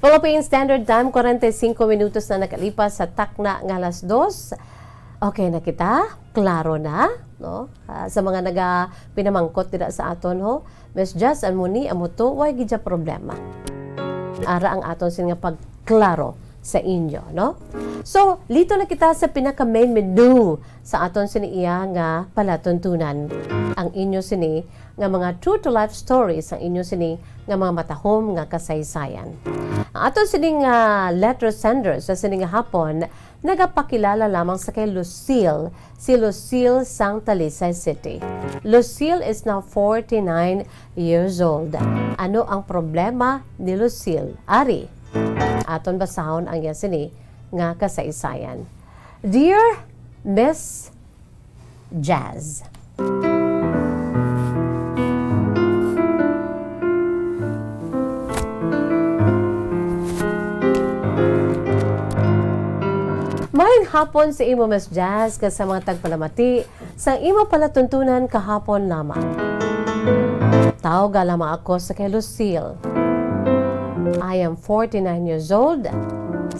Philippine Standard Time, kwarenta y singko minutos na nakalipas sa takna nga alas dos. Okay na kita? Klaro na, no? Ah, sa mga naga-, pinamangkot dira sa aton, ho, Miss Jazz, amo ni, amo to, way gid siya problema. Ara ang aton sini nga pagklaro sa inyo, no? So, lito na kita sa pinaka main menu sa aton sini iya nga palatuntunan. Ang inyo sini nga mga true to life stories, ang inyo sini nga mga matahom nga kasaysayan. Ang aton sini nga letter sender sa sini nga hapon nagapakilala lamang sa kay Lucille, si Lucille sang Talisay City. Lucille is now forty-nine years old. Ano ang problema ni Lucille? Ari, aton basahon ang iya sini nga kasaysayan. Dear Miss Jazz. Maayong hapon sa imo, Miss Jazz, kag sa mga tagpalamati sa imo palatuntunan kahapon lamang. Tawga lamang ako sa kay Lucille. I am forty-nine years old,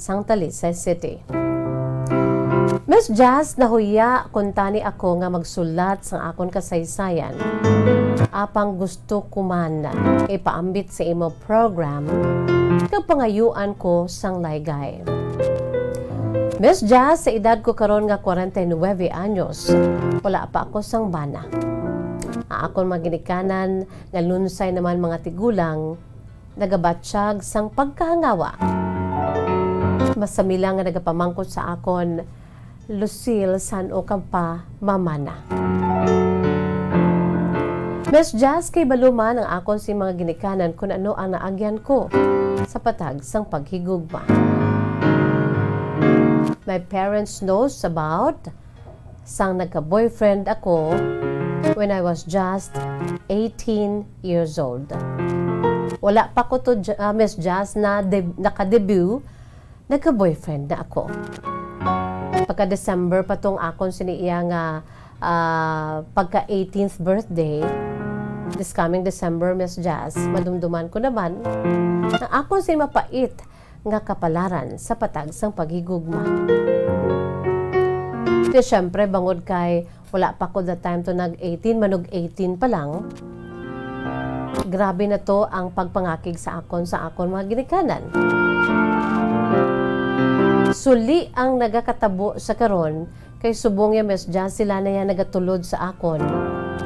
sang Talisay City. Miss Jazz, nahuya kuntani ako nga magsulat sang akon kasaysayan. Apang gusto ko man ipaambit sa imo program, kag pangayuan ko sang laygay. Miss Jazz, sa edad ko karon nga kwarenta y nuebe anyos, wala pa ako sang bana. Ang akon mga ginikanan nga lunsay naman mga tigulang, nagabatyag sang pagkahangawa. Masami lang nga nagapamangkot sa akon, "Lucille, san-o ka pa mamana?" Miss Jazz, kay balo man ang akon sing mga ginikanan kun ano ang naagyan ko sa patag sang paghigugma. My parents knows about sang nagka-boyfriend ako when I was just eighteen years old. Wala pa ko to, J-, ah, Miss Jazz, na deb-, naka-debut, nagka-boyfriend na ako. Pagka December pa tong akon sini iya nga, ah, pagka eighteenth birthday, this coming December, Miss Jazz, madumduman ko naman, ang akon sini mapait nga kapalaran sa patag sang paghigugma. Di, syempre, bangod kay wala pa ko that time to nag eighteen, manog eighteen pa lang, grabe na to ang pagpangakig sa akon, sa akon mga ginikanan. Suli ang nagakatabo sa karon, kay subong ya, Miss Jazz, sila na ya nagatulod sa akon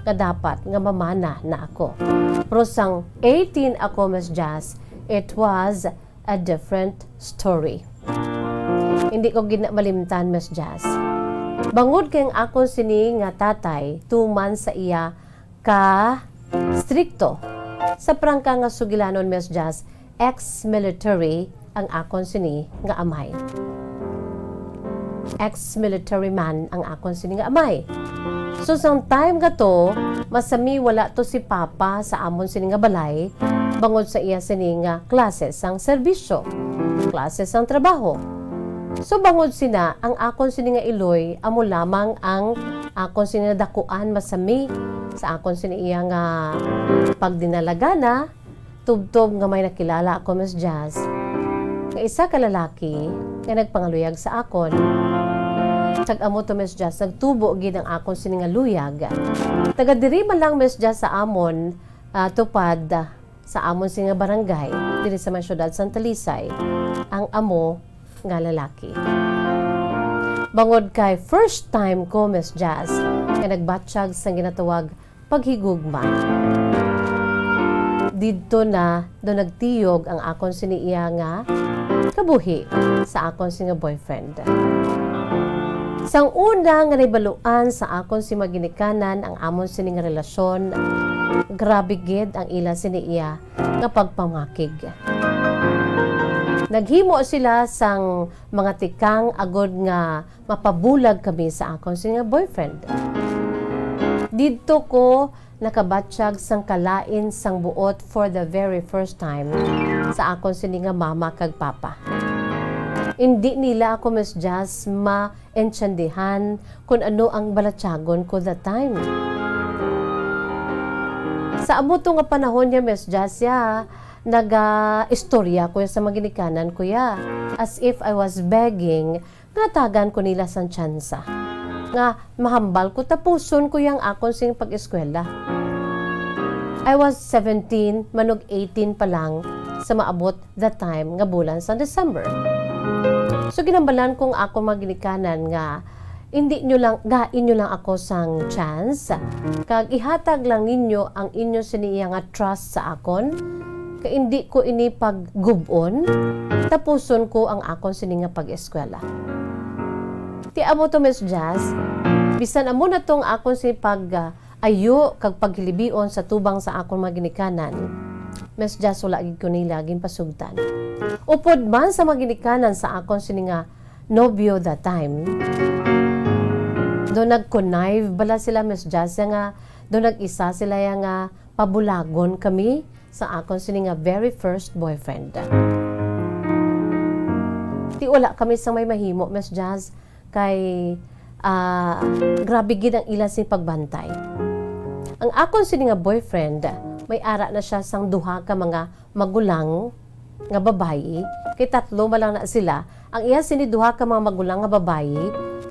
nga dapat nga mamana na ako. Pero sang eighteen ako, Miss Jazz, it was a different story. Hindi ko gid na malimtan, Miss Jazz. Bangod kay ang akon sini nga tatay, tuman sa iya ka strikto. Sa prangka nga sugilanon, Miss Jazz, ex-military ang akon sini nga amay. Ex-military man ang akon sini nga amay. So, sang time nga to, masami wala to si Papa sa amon sini nga balay, bangod sa iya sini nga klase sang serbisyo, klase sang trabaho. So, bangod sina, ang akon sini nga iloy, amo lamang ang akon sini nga dakuan masami sa akon sini iya nga pagdinalagana, tubtob nga may nakilala ako, Miss Jazz, nga isa ka lalaki nga nagpangaluyag sa akon. Kag amo to, Miss Jazz, nagtubo gid ang akon sini nga luyag. Taga diri man lang, Miss Jazz, sa amon, ah, tupad, ah, sa amon sini nga barangay, diri sa may siyudad sang Talisay, ang amo nga lalaki. Bangod kay first time ko, Miss Jazz, nga nagbatyag sang ginatawag paghigugma. Didto na do nagtiyog ang akon sini iya nga kabuhi sa akon sini nga boyfriend. Sang una nga nahibaluan sa akon si maginikanan ang amon sini nga relasyon, grabe gid ang ila sini iya nga pagpamakig. Naghimo sila sang mga tikang agod nga mapabulag kami sa akon sini nga boyfriend. Didto ko nakabatyag sang kalain sang buot for the very first time sa akon sini nga mama kag papa. Indi nila ako, Miss Jazz, maentsandihan kon ano ang balatyagon ko that time. Sa amo to nga panahon niya, Miss Jazz, ya, naga-istorya ko ya sa maginikanan ko ya, as if I was begging nga tagan ko nila sang tsansa nga mahambal ko tapuson ko yang akon sing pag-eskwela. I was seventeen, manog eighteen pa lang sa maabot the time nga bulan sa December. So, ginambalan ko ang akon mga ginikanan nga indi nyo lang, gain nyo lang ako sang chance, kag ihatag lang ninyo ang inyo sini iya nga trust sa akon, kay indi ko ini paggub-on, tapuson ko ang akon sini nga pag-eskwela. Ti amo to, Miss Jazz, bisan amo na tong akon sini pag, ah, ayo kag paghilibion sa tubang sa akon mga ginikanan, Miss Jazz, wala gid ko nila ginpasugtan. Upod man sa mga ginikanan sa akon sini nga nobyo that time, do nag-connive bala sila, Miss Jazz, ya nga do nag-isa sila ya nga pabulagon kami sa akon sini nga very first boyfriend. Ti wala kami sang may mahimo, Miss Jazz, kay, ah, grabe gid ang ila sing pagbantay. Ang akon sini nga boyfriend, may ara na siya sang duha ka mga magulang nga babayi, kay tatlo man lang na sila. Ang iya sini duha ka mga magulang nga babayi,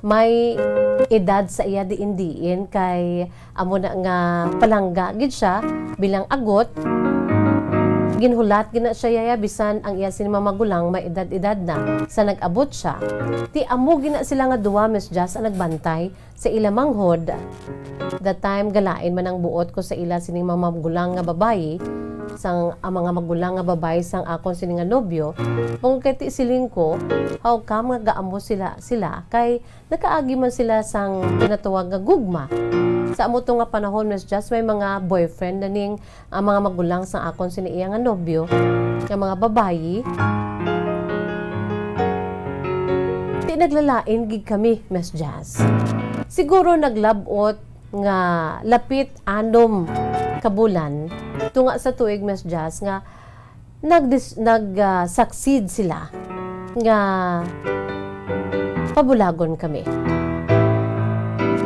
may edad sa iya diin-diin, kay amo na nga palangga gid siya bilang agot. Ginhulat gid na siya, yaya, bisan ang iya sini mga magulang may edad-edad na sa nag-abot siya. Ti amo gid na sila nga duha, Miss Jazz, ang nagbantay sa ila manghod. That time, galain man ang buot ko sa ila sining mga magulang nga babayi, sang, ang mga magulang nga babayi sang akon sini nga nobyo, kung kay ti siling ko, how come nga gaamo sila, sila? Kay nakaagi man sila sang ginatawag nga gugma. Sa amo to nga panahon, Miss Jazz, may mga boyfriend na ning ang mga magulang sang akon sini iya nga nobyo nga mga babayi. Ti naglalain gid kami, Miss Jazz. Siguro naglab-ot nga lapit anom ka bulan tunga sa tuig, Miss Jazz, nga nagdis-, nag, ah, succeed sila nga pabulagon kami.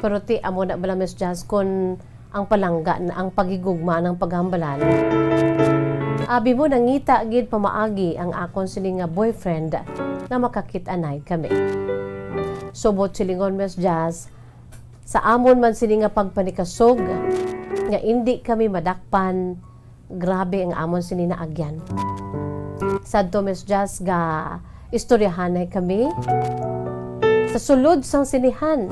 Pero ti amo na bala, Miss Jazz, kun ang palangga na ang paghigugma ng paghambalan. Abi mo, nangita gid pamaagi ang akon sini nga boyfriend nga makakit-anay kami. Subot silingon, Miss Jazz, sa amon man sini nga pagpanikasog nga indi kami madakpan, grabe ang amon sini naagyan. Sadto, Miss Jazz, ga istoryahanay kami sa sulod sang sinihan.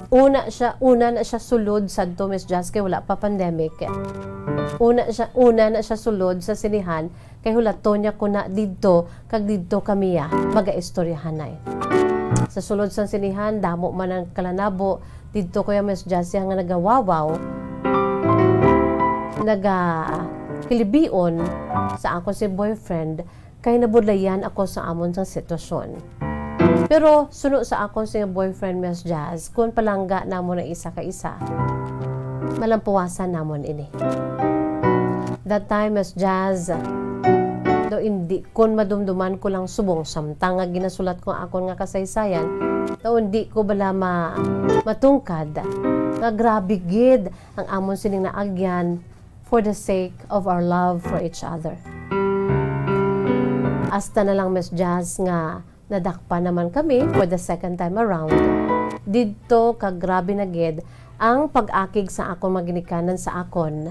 Una siya, una na siya sulod sadto, Miss Jazz, kay wala pa pandemic. Una siya, una na siya sulod sa sinihan, kay hulaton niya ko na didto, kag didto kami, ah, magaistoryahanay. Sa sulod sang sinihan, damo man ang kalanabo, didto ko ya, Miss Jazz, ya nga nagawawaw, nagakilibion sa akon si boyfriend, kay nabudlayan ako sa amon sang sitwasyon. Pero suno sa akon si boyfriend, Miss Jazz, kun palangga namon ang isa ka isa, malampuwasan namon ini. That time, Miss Jazz, do indi, kun madumduman ko lang subong samtang nga ginasulat ko ang akon nga kasaysayan, do indi ko bala ma-, matungkad nga grabe gid ang amon sining naagyan for the sake of our love for each other. Hasta na lang, Miss Jazz, nga nadakpan naman kami for the second time around. Didto ka grabe na gid ang pag-akig sa akon mga ginikanan sa akon,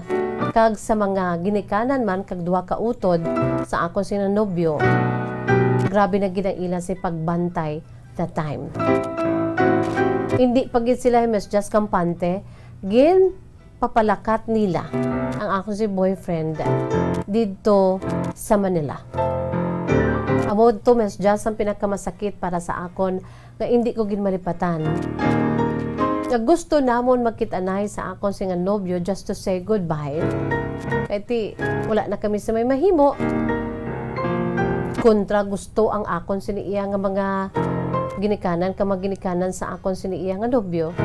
kag sa mga ginikanan man kag duha ka utod sa akon sina nobyo. Grabe na gid ang ila si pagbantay that time. Hindi pa gid sila, Miss Jazz, kampante, gin papalakat nila ang akon si boyfriend didto sa Manila. Amo to, Miss Jazz, ang pinakamasakit para sa akon nga indi ko gid malipatan. Nga gusto namon magkit-anay sa akon si nga nobyo just to say goodbye. Kay ti, wala na kami sa may mahimo. Kontra gusto ang akon sini iya nga mga ginikanan, ka mga ginikanan sa akon sini iya nga nobyo.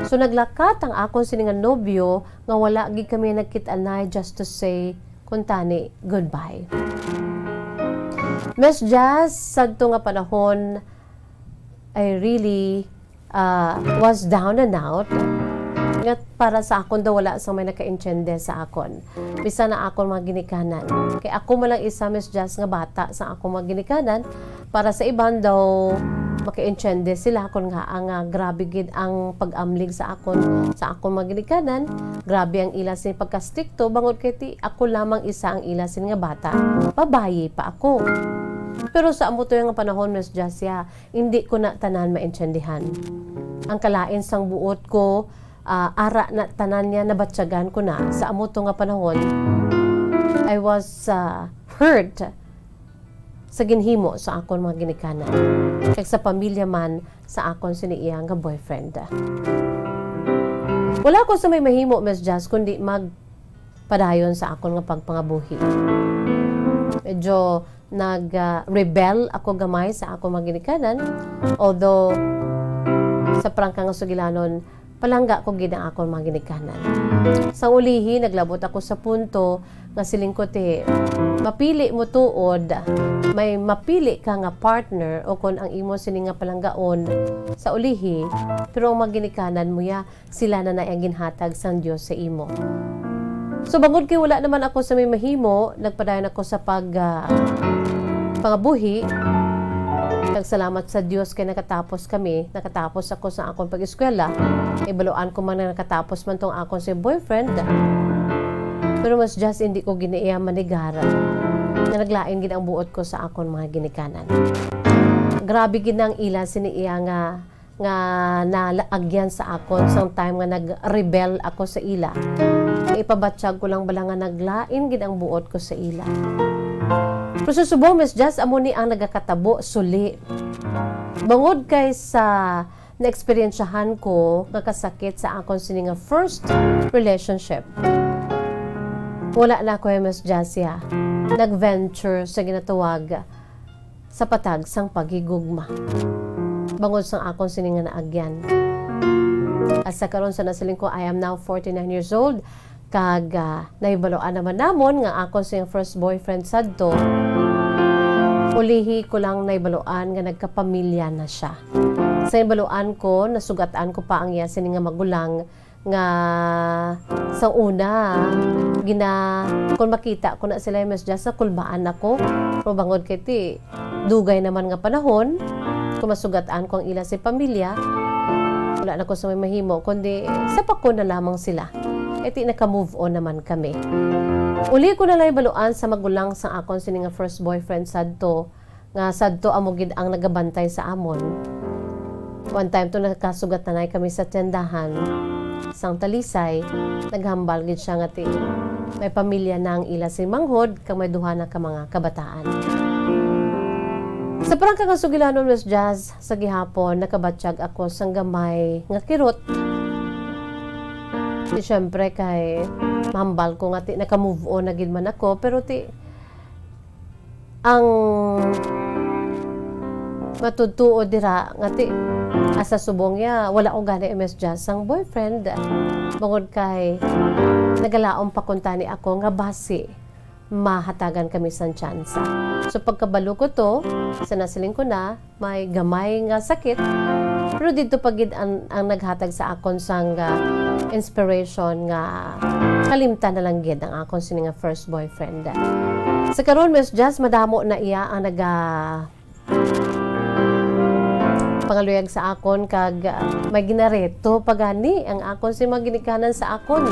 So, naglakat ang akon sini nga nobyo nga wala gid kami nagkit-anay just to say, kuntani, goodbye. Miss Jazz, sadto nga panahon, I really, uh, was down and out. Nga para sa akon daw, wala sang may nakaintindi sa akon. Bisan na akon mga ginikanan. Kay ako man lang isa, Miss Jazz, nga bata sa akon mga ginikanan. Para sa iban daw, makaintindi sila kon nga ang, ah, grabe gid ang pag-amlig sa akon, sa akon mga ginikanan. Grabe ang ila sini pagkastrikto, bangod kay ti ako lamang isa ang ila sini nga bata. Babayi pa ako. Pero sa amo to nga panahon, Miss Jasia, hindi ko na tanan maintindihan. Ang kalain sang buot ko, ah, ara na tanan niya, nabatyagan ko na. Sa amo to nga panahon, I was, ah, hurt sa ginhimo sa akon mga ginikanan, kag sa pamilya man sa akon sini iya nga boyfriend. Wala ko sa may mahimo, Miss Jazz, kundi magpadayon sa akon nga pagpangabuhi. Medyo nag, ah, rebel ako gamay sa akon mga ginikanan, although sa prangka nga sugilanon, palangga ko gid ang akon mga ginikanan. Sa ulihi, naglabot ako sa punto nga siling ko, ti, mapili mo tuod, may mapili ka nga partner o kon ang imo sini nga palanggaon sa ulihi, pero ang mga ginikanan mo ya, sila na na ang ginhatag sang Dios sa imo. So, bangod kay wala naman ako sa may mahimo, nagpadayon ako sa pag, ah, pangabuhi. Nagsalamat sa Dios kay nakatapos kami, nakatapos ako sa akon pag-eskwela. Ibaluan ko man nga nakatapos man tong akon si boyfriend. Pero Miss Jazz, hindi ko gid na iya manigar nga naglain gid ang buot ko sa akon mga ginikanan. Grabe gid na ang ila sini iya nga, nga nalaagyan sa akon sang time nga nag-rebel ako sa ila. Ipabatyag ko lang bala nga naglain gid ang buot ko sa ila. Pero sa subong, Miss Jazz, amo ni ang nagakatabo, suli. Bangod kay sa naeksperyensyahan ko nga kasakit sa akon sini nga first relationship, wala na ako, Miss Jasia, nag-venture sa ginatawag sa patag sang paghigugma. Bangod sang akon sini nga naagyan. Hasta karon sa nasiling ko, I am now forty-nine years old, kag, ah, nahibaluan naman namon nga akon siyang first boyfriend sadto. Ulihi ko lang nahibaluan nga nagkapamilya na siya. Sa nahibaluan ko, nasugatan ko pa ang iya sini nga magulang nga sa una, gina-, kung makita ko na sila, Miss Jazz, nakulbaan ako. Pero bangod kay ti, dugay naman nga panahon, kung masugat-an ko ang ila si pamilya, wala na ko sa may mahimo, kundi sa pako na lamang sila. Kay ti naka-move on naman kami. Uli ko na lang baluan sa magulang sa akon sini nga first boyfriend sadto, nga sadto amo gid ang nagabantay sa amon. One time to, nakasugat na kami sa tiyandahan sang Talisay, naghambal gid siya nga ti may pamilya na ang ila si manghod kag may duha na ka mga kabataan. Sa prangka nga sugilanon, Miss Jazz, sa gihapon, nakabatyag ako sang gamay nga kirot. Di, syempre, kay mahambal ko nga ti naka-move on na gid man ako, pero ti, ang matudtuo dira nga ti, asa subong ya, wala ko gani, Miss Jazz, sang boyfriend. Bangod kay nagalaom pa kuntani ako nga basi mahatagan kami sang tsansa. So, pagkabalo ko to, sa nasiling ko na, may gamay nga sakit, pero didto pa gid ang, ang naghatag sa akon sang, ah, inspiration nga kalimtan na lang gid ang akon sini nga first boyfriend. Sa karon, Miss Jazz, madamo na iya ang naga-, pangaluyag sa akon, kag, ah, may ginareto pa gani ang akon si mga ginikanan sa akon.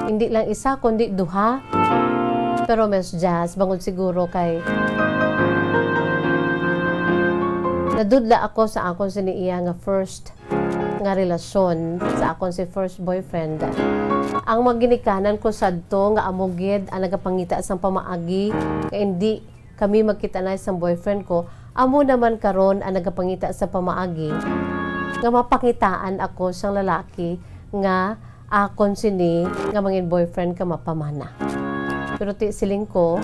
Hindi lang isa, kundi duha. Pero, Miss Jazz, bangod siguro kay nadudla ako sa akon sini iya nga first nga relasyon sa akon si first boyfriend. Ang mga ginikanan ko sadto nga amo gid ang nagapangita sang pamaagi nga indi kami magkita-anay sang boyfriend ko, amo naman karon ang nagapangita sa pamaagi nga mapangitaan ako sang lalaki nga akon sini nga mangin boyfriend ka mapamana. Pero ti siling ko,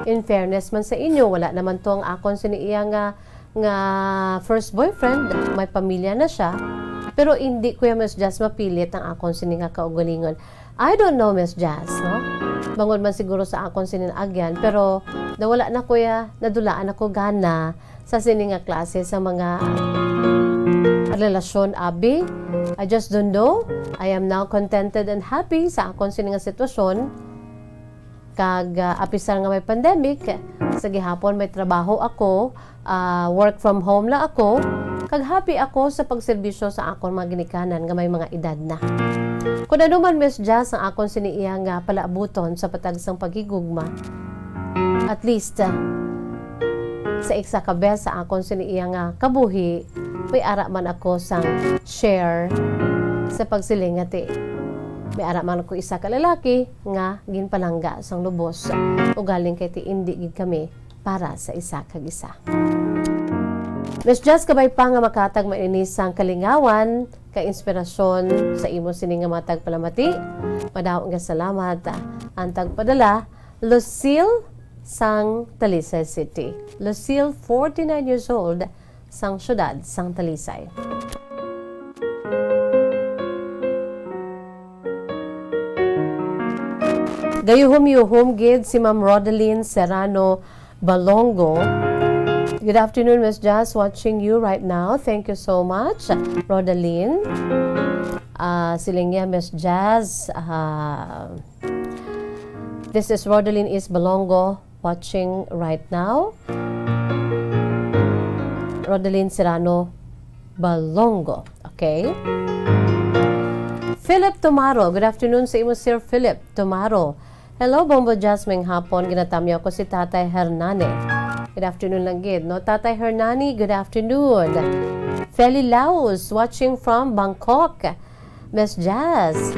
in fairness man sa inyo, wala naman to ang akon sini iya nga, nga first boyfriend, may pamilya na siya. Pero hindi ko ya, Miss Jazz, mapilit ang akon sini nga kaugalingon. I don't know, Miss Jazz, no? Bangod man siguro sa akon sini naagyan, pero nawala na ko ya, nadulaan ako gana sa sini nga klase sa mga relasyon, abi. I just don't know. I am now contented and happy sa akon sini nga sitwasyon. Kag, ah, apisar nga may pandemic, sa gihapon may trabaho ako, ah, work from home lang ako, kag happy ako sa pagserbisyo sa akon mga ginikanan nga may mga edad na. Kon ano man, Miss Jazz, ang akon sini iya nga palaabuton sa patag sang paghigugma, at least, ah, sa isa ka bes sa akon sini iya nga kabuhi, may ara man ako sang share sa pagsiling nga ti may ara man ako isa ka lalaki nga ginpalangga sang lubos, ugaling kay ti indi gid kami para sa isa kag isa. Miss Jazz, kabay pa nga makatag man ini sang kalingawan ka inspirasyon sa imo sini nga mga tagpalamati. Madaw nga salamat, ah, ang tagpadala, Lucille sang Talisay City. Lucille, forty-nine years old, sang siyudad sang Talisay. Gayuhom-yuhom gid si Ma'am Rodeline Serrano Balongo. Good afternoon, Miss Jazz. Watching you right now. Thank you so much, Rodeline. Ah, siling niya, Miss Jazz, ah, this is Rodeline is Balongo watching right now. Rodeline Serrano Balongo. Okay? Philip Tomaro. Good afternoon sa imo, Sir Philip Tomaro. Hello, Bombo Jazz, maayong hapon. Ginatamyaw ko si Tatay Hernani. Good afternoon lang gid, no? Tatay Hernani, good afternoon. Feli Laus, watching from Bangkok. Miss Jazz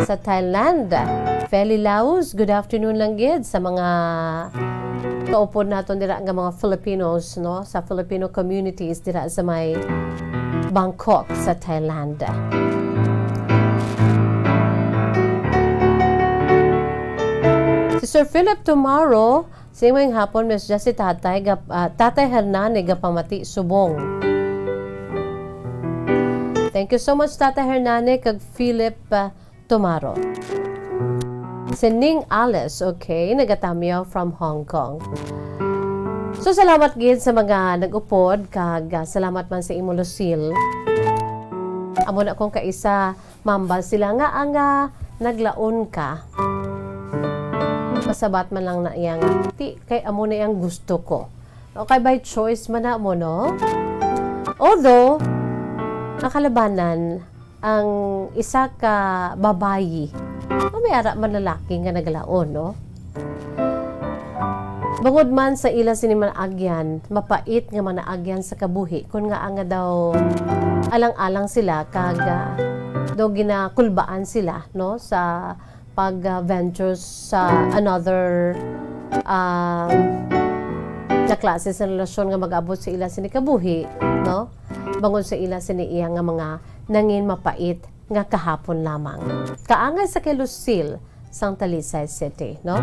sa Thailand. Feli Laus, good afternoon lang gid sa mga kaupod naton dira nga mga Filipinos, no, sa Filipino communities dira sa may Bangkok sa Thailand. Si Sir Philip Tomaro, sa imo nga hapon, Miss Jazz, si Tatay, gap-, ah, Tatay Hernani gapamati subong. Thank you so much, Tatay Hernani, kag Philip, ah, Tomaro. Si Ning Alice, okay, nagatamyaw from Hong Kong. So, salamat gid sa mga nag-upod, kag, ah, salamat man sa imo, Lucille. Amo na kung kaisa, mambal sila nga, ah, nga naglaon ka. Masabat man lang na iya nga, "Ti, kay amo na iyang gusto ko." Okay, by choice man na mo, no? Although, ang kalabanan, ang isa ka babayi, o may ara man lalaki nga naglaon, no? Bangod man sa ila sini manaagyan, mapait nga manaagyan sa kabuhi, kun nga nga daw alang-alang sila kag, ah, daw ginakulbaan sila, no, sa pag, ah, venture sa another, ah, na klase sa relasyon nga mag-abot sa ila sini kabuhi, no? Bangod sa ila sini iya nga mga nangin mapait nga kahapon lamang. Kaangay sa kay Lucille sang Talisay City, no?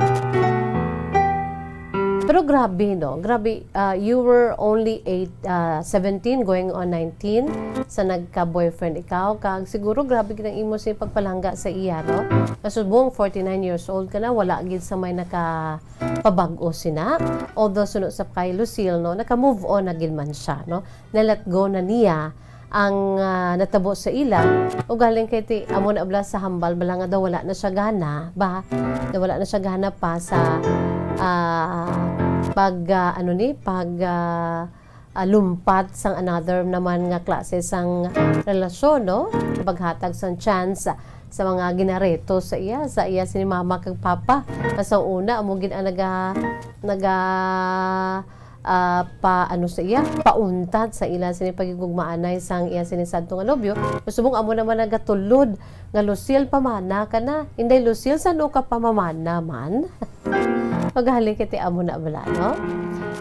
Pero grabe, no? Grabe, ah, you were only eight, ah, seventeen going on nineteen sa nagka-boyfriend ikaw. Kag siguro grabe gid ang imo sa pagpalangga sa iya, no? Nga subong forty-nine years old ka na, wala gid sa may nakapabag-o sina. Although suno sa kay Lucille, no, naka-move on na gid man siya, no? Na-let go na niya ang, ah, natabo sa ila. Ugaling kay ti, amo na bala sa hambal bala nga daw wala na siya gana, ba? Daw wala na siya gana pa sa, ah, pag, ah, ano ni, pag, ah, ah, lumpat sang another naman nga klase sang relasyon, no? Paghatag sang chance sa mga ginareto sa iya, sa iya sini mama kag papa. Sa una, amo gid ang naga-, naga-, ah, pa, ano sa iya, pauntat sa ila sini paghigugmaanay sang iya sini sadto nga nobyo. Subong amo naman nagatulod nga, "Lucille, pamana ka na." "Inday Lucille, san-o ka pamamana man?" Magaling kay ti amo na bala, no?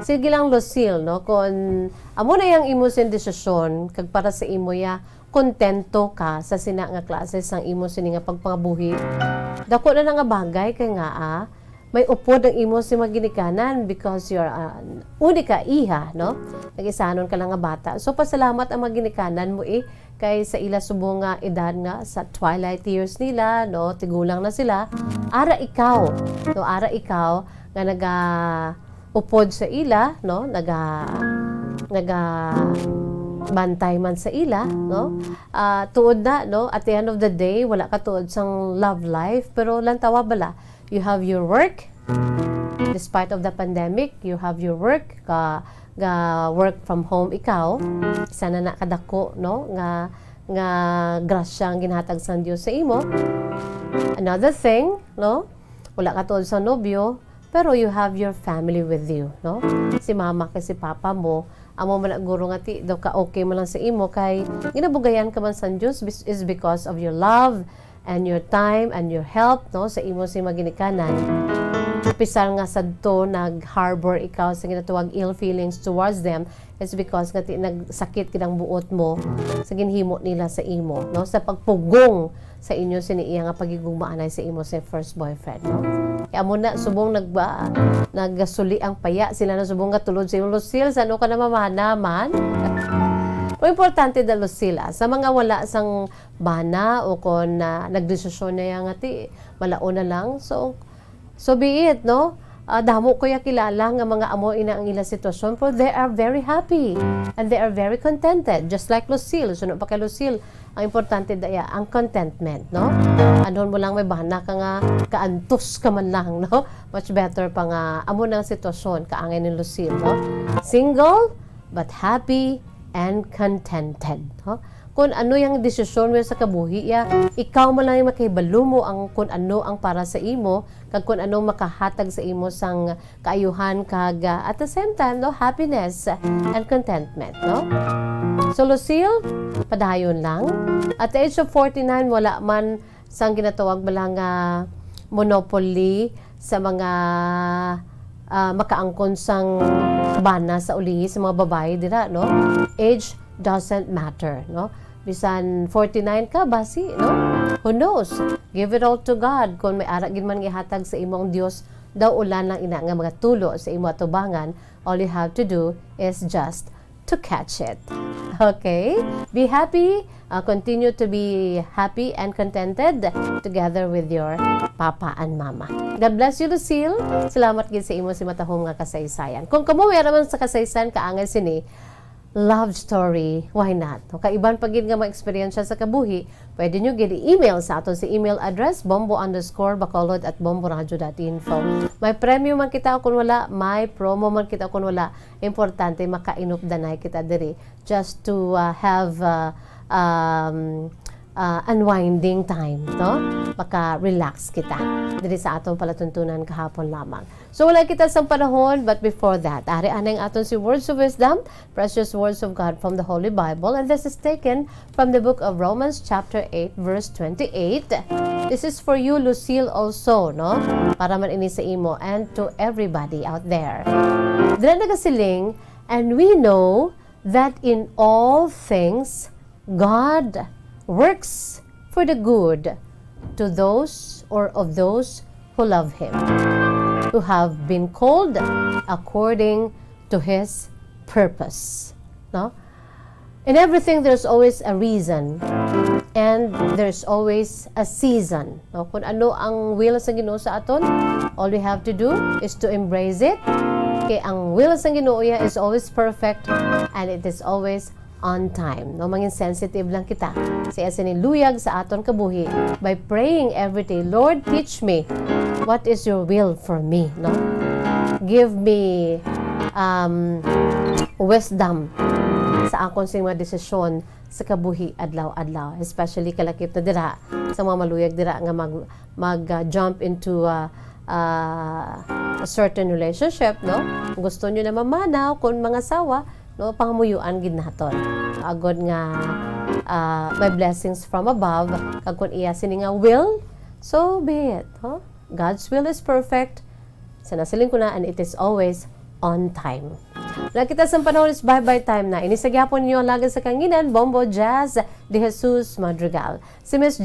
Sige lang, Lucille, no? Kon amo na yang imo sing desisyon, kag para sa imo ya, kontento ka sa sina nga klase sang imo sini nga pagpangabuhi, dako na na nga bagay kay nga, ah, may upod ang imo sing mga ginikanan because you're an unica hija, no? Nag-isanon ka lang nga bata. So, pasalamat ang mga ginikanan mo, eh, kay sa ila subong nga edad nga sa twilight years nila, no? Tigulang na sila. Ara ikaw, no? Ara ikaw nga naga-upod sa ila, no? Naga-, naga-bantay man sa ila, no? Ah, tuod na, no? At the end of the day, wala ka tuod sang love life, pero lantawa bala, you have your work. Despite of the pandemic, you have your work. Ka, ga work from home ikaw. Sana na kadako, no? Nga, nga grasya ang ginhatag sang Dios sa imo. Another thing, no? Wala ka tuod sa nobyo, pero you have your family with you, no? Si mama kag si papa mo, amo man na guro nga ti daw ka okay man lang sa imo kay ginabugayan ka man sang Dios bis-, is because of your love and your time and your help, no, sa imo sing mga ginikanan. Bisan nga sadto nag-harbor ikaw sa ginatawag ill feelings towards them, it's because nga ti-, nagsakit gid ang buot mo sa ginhimo nila sa imo, no, sa pagpugong sa inyo sini iya nga paghigugmaanay sa imo sa first boyfriend, no? Kaya amo na, subong nagba-, nagasuli ang paya, sila na subong gatulod sa imo, "Lucille, san-o ka namamana man?" Pero importante da, Lucille, ah, sa mga wala sang bana o kon, ah, nagdesisyon na ya nga ti malaon na lang. So, so be it, no? Ah, damo ko ya kilala nga mga amo ina ang ila sitwasyon, pero they are very happy and they are very contented, just like Lucille. Suno pa kay Lucille, ang importante da ya ang contentment, no? Anhon mo lang may bana ka nga kaantos ka man lang, no? Much better pa nga amo na ang sitwasyon kaangay ni Lucille, no? Single, but happy and contented, no? Kun ano yang desisyon mo sa kabuhi, ya, ikaw man lang yung makahibalo mo ang kun ano ang para sa imo, kag kun ano makahatag sa imo sang kaayuhan, kag, ah, at the same time, no, happiness and contentment, no? So, Lucille, padayon lang. At the age of forty-nine, wala man sang ginatawag bala nga monopoly sa mga, ah, makaangkon sang bana sa ulihi sa mga babayi dira, no? Age doesn't matter, no? Bisan forty-nine ka, basi, no? Who knows? Give it all to God. Kung may ara gid man nga ihatag sa imo ang Dios, daw ulan lang ina nga mga tulo sa imo atubangan, all you have to do is just to catch it. Okay? Be happy. Uh, continue to be happy and contented together with your papa and mama. God bless you, Lucille. Salamat gid sa imo si matahom nga kasaysayan. Kung kamo may naman sa kasaysayan kaangay sini love story, why not? O kaiban pa gid nga mga eksperyensya sa kabuhi, pwede nyo gid i-email sa aton sa email address, bombo underscore bacolod at bomboradio dot info. May premyo man kita o kung wala, may promo man kita o kung wala, importante makainupdanay kita diri just to, uh, have, uh, um, uh, unwinding time, no? Maka-relax kita diri sa aton palatuntunan kahapon lamang. So, wala kita sang panahon, but before that, ari anay ang aton si Words of Wisdom, Precious Words of God from the Holy Bible, and this is taken from the book of Romans chapter eight, verse twenty-eight. This is for you, Lucille, also, no? Para man ini sa imo and to everybody out there. Dira nagasiling, "And we know that in all things God works for the good to those or of those who love Him, who have been called according to His purpose." No? In everything, there's always a reason and there's always a season. No? Kung ano ang will sa Ginoo sa aton, all we have to do is to embrace it. Kay ang will sa Ginoo iya is always perfect and it is always on time. No? Mangin sensitive lang kita sa iya sini luyag sa aton kabuhi by praying every day, "Lord, teach me what is your will for me." No? Give me, um, wisdom sa akon sing mga desisyon sa kabuhi adlaw-adlaw, especially kalakip na dira sa mga maluyag dira nga mag, mag, uh, jump into, uh, ah, a certain relationship, no? Gusto nyo na mamanaw kung mangasawa, no? Pangamuyuan gid naton. Agod nga, ah, may blessings from above, kag kung iya sini nga will, so be it, no? God's will is perfect. Sa nasiling ko na, and it is always on time. Nakita sa panahon is bye-bye time na. Ini sa gyapon niyo, lagi sa kanginan, Bombo Jazz de Jesus Madrigal. Si Miss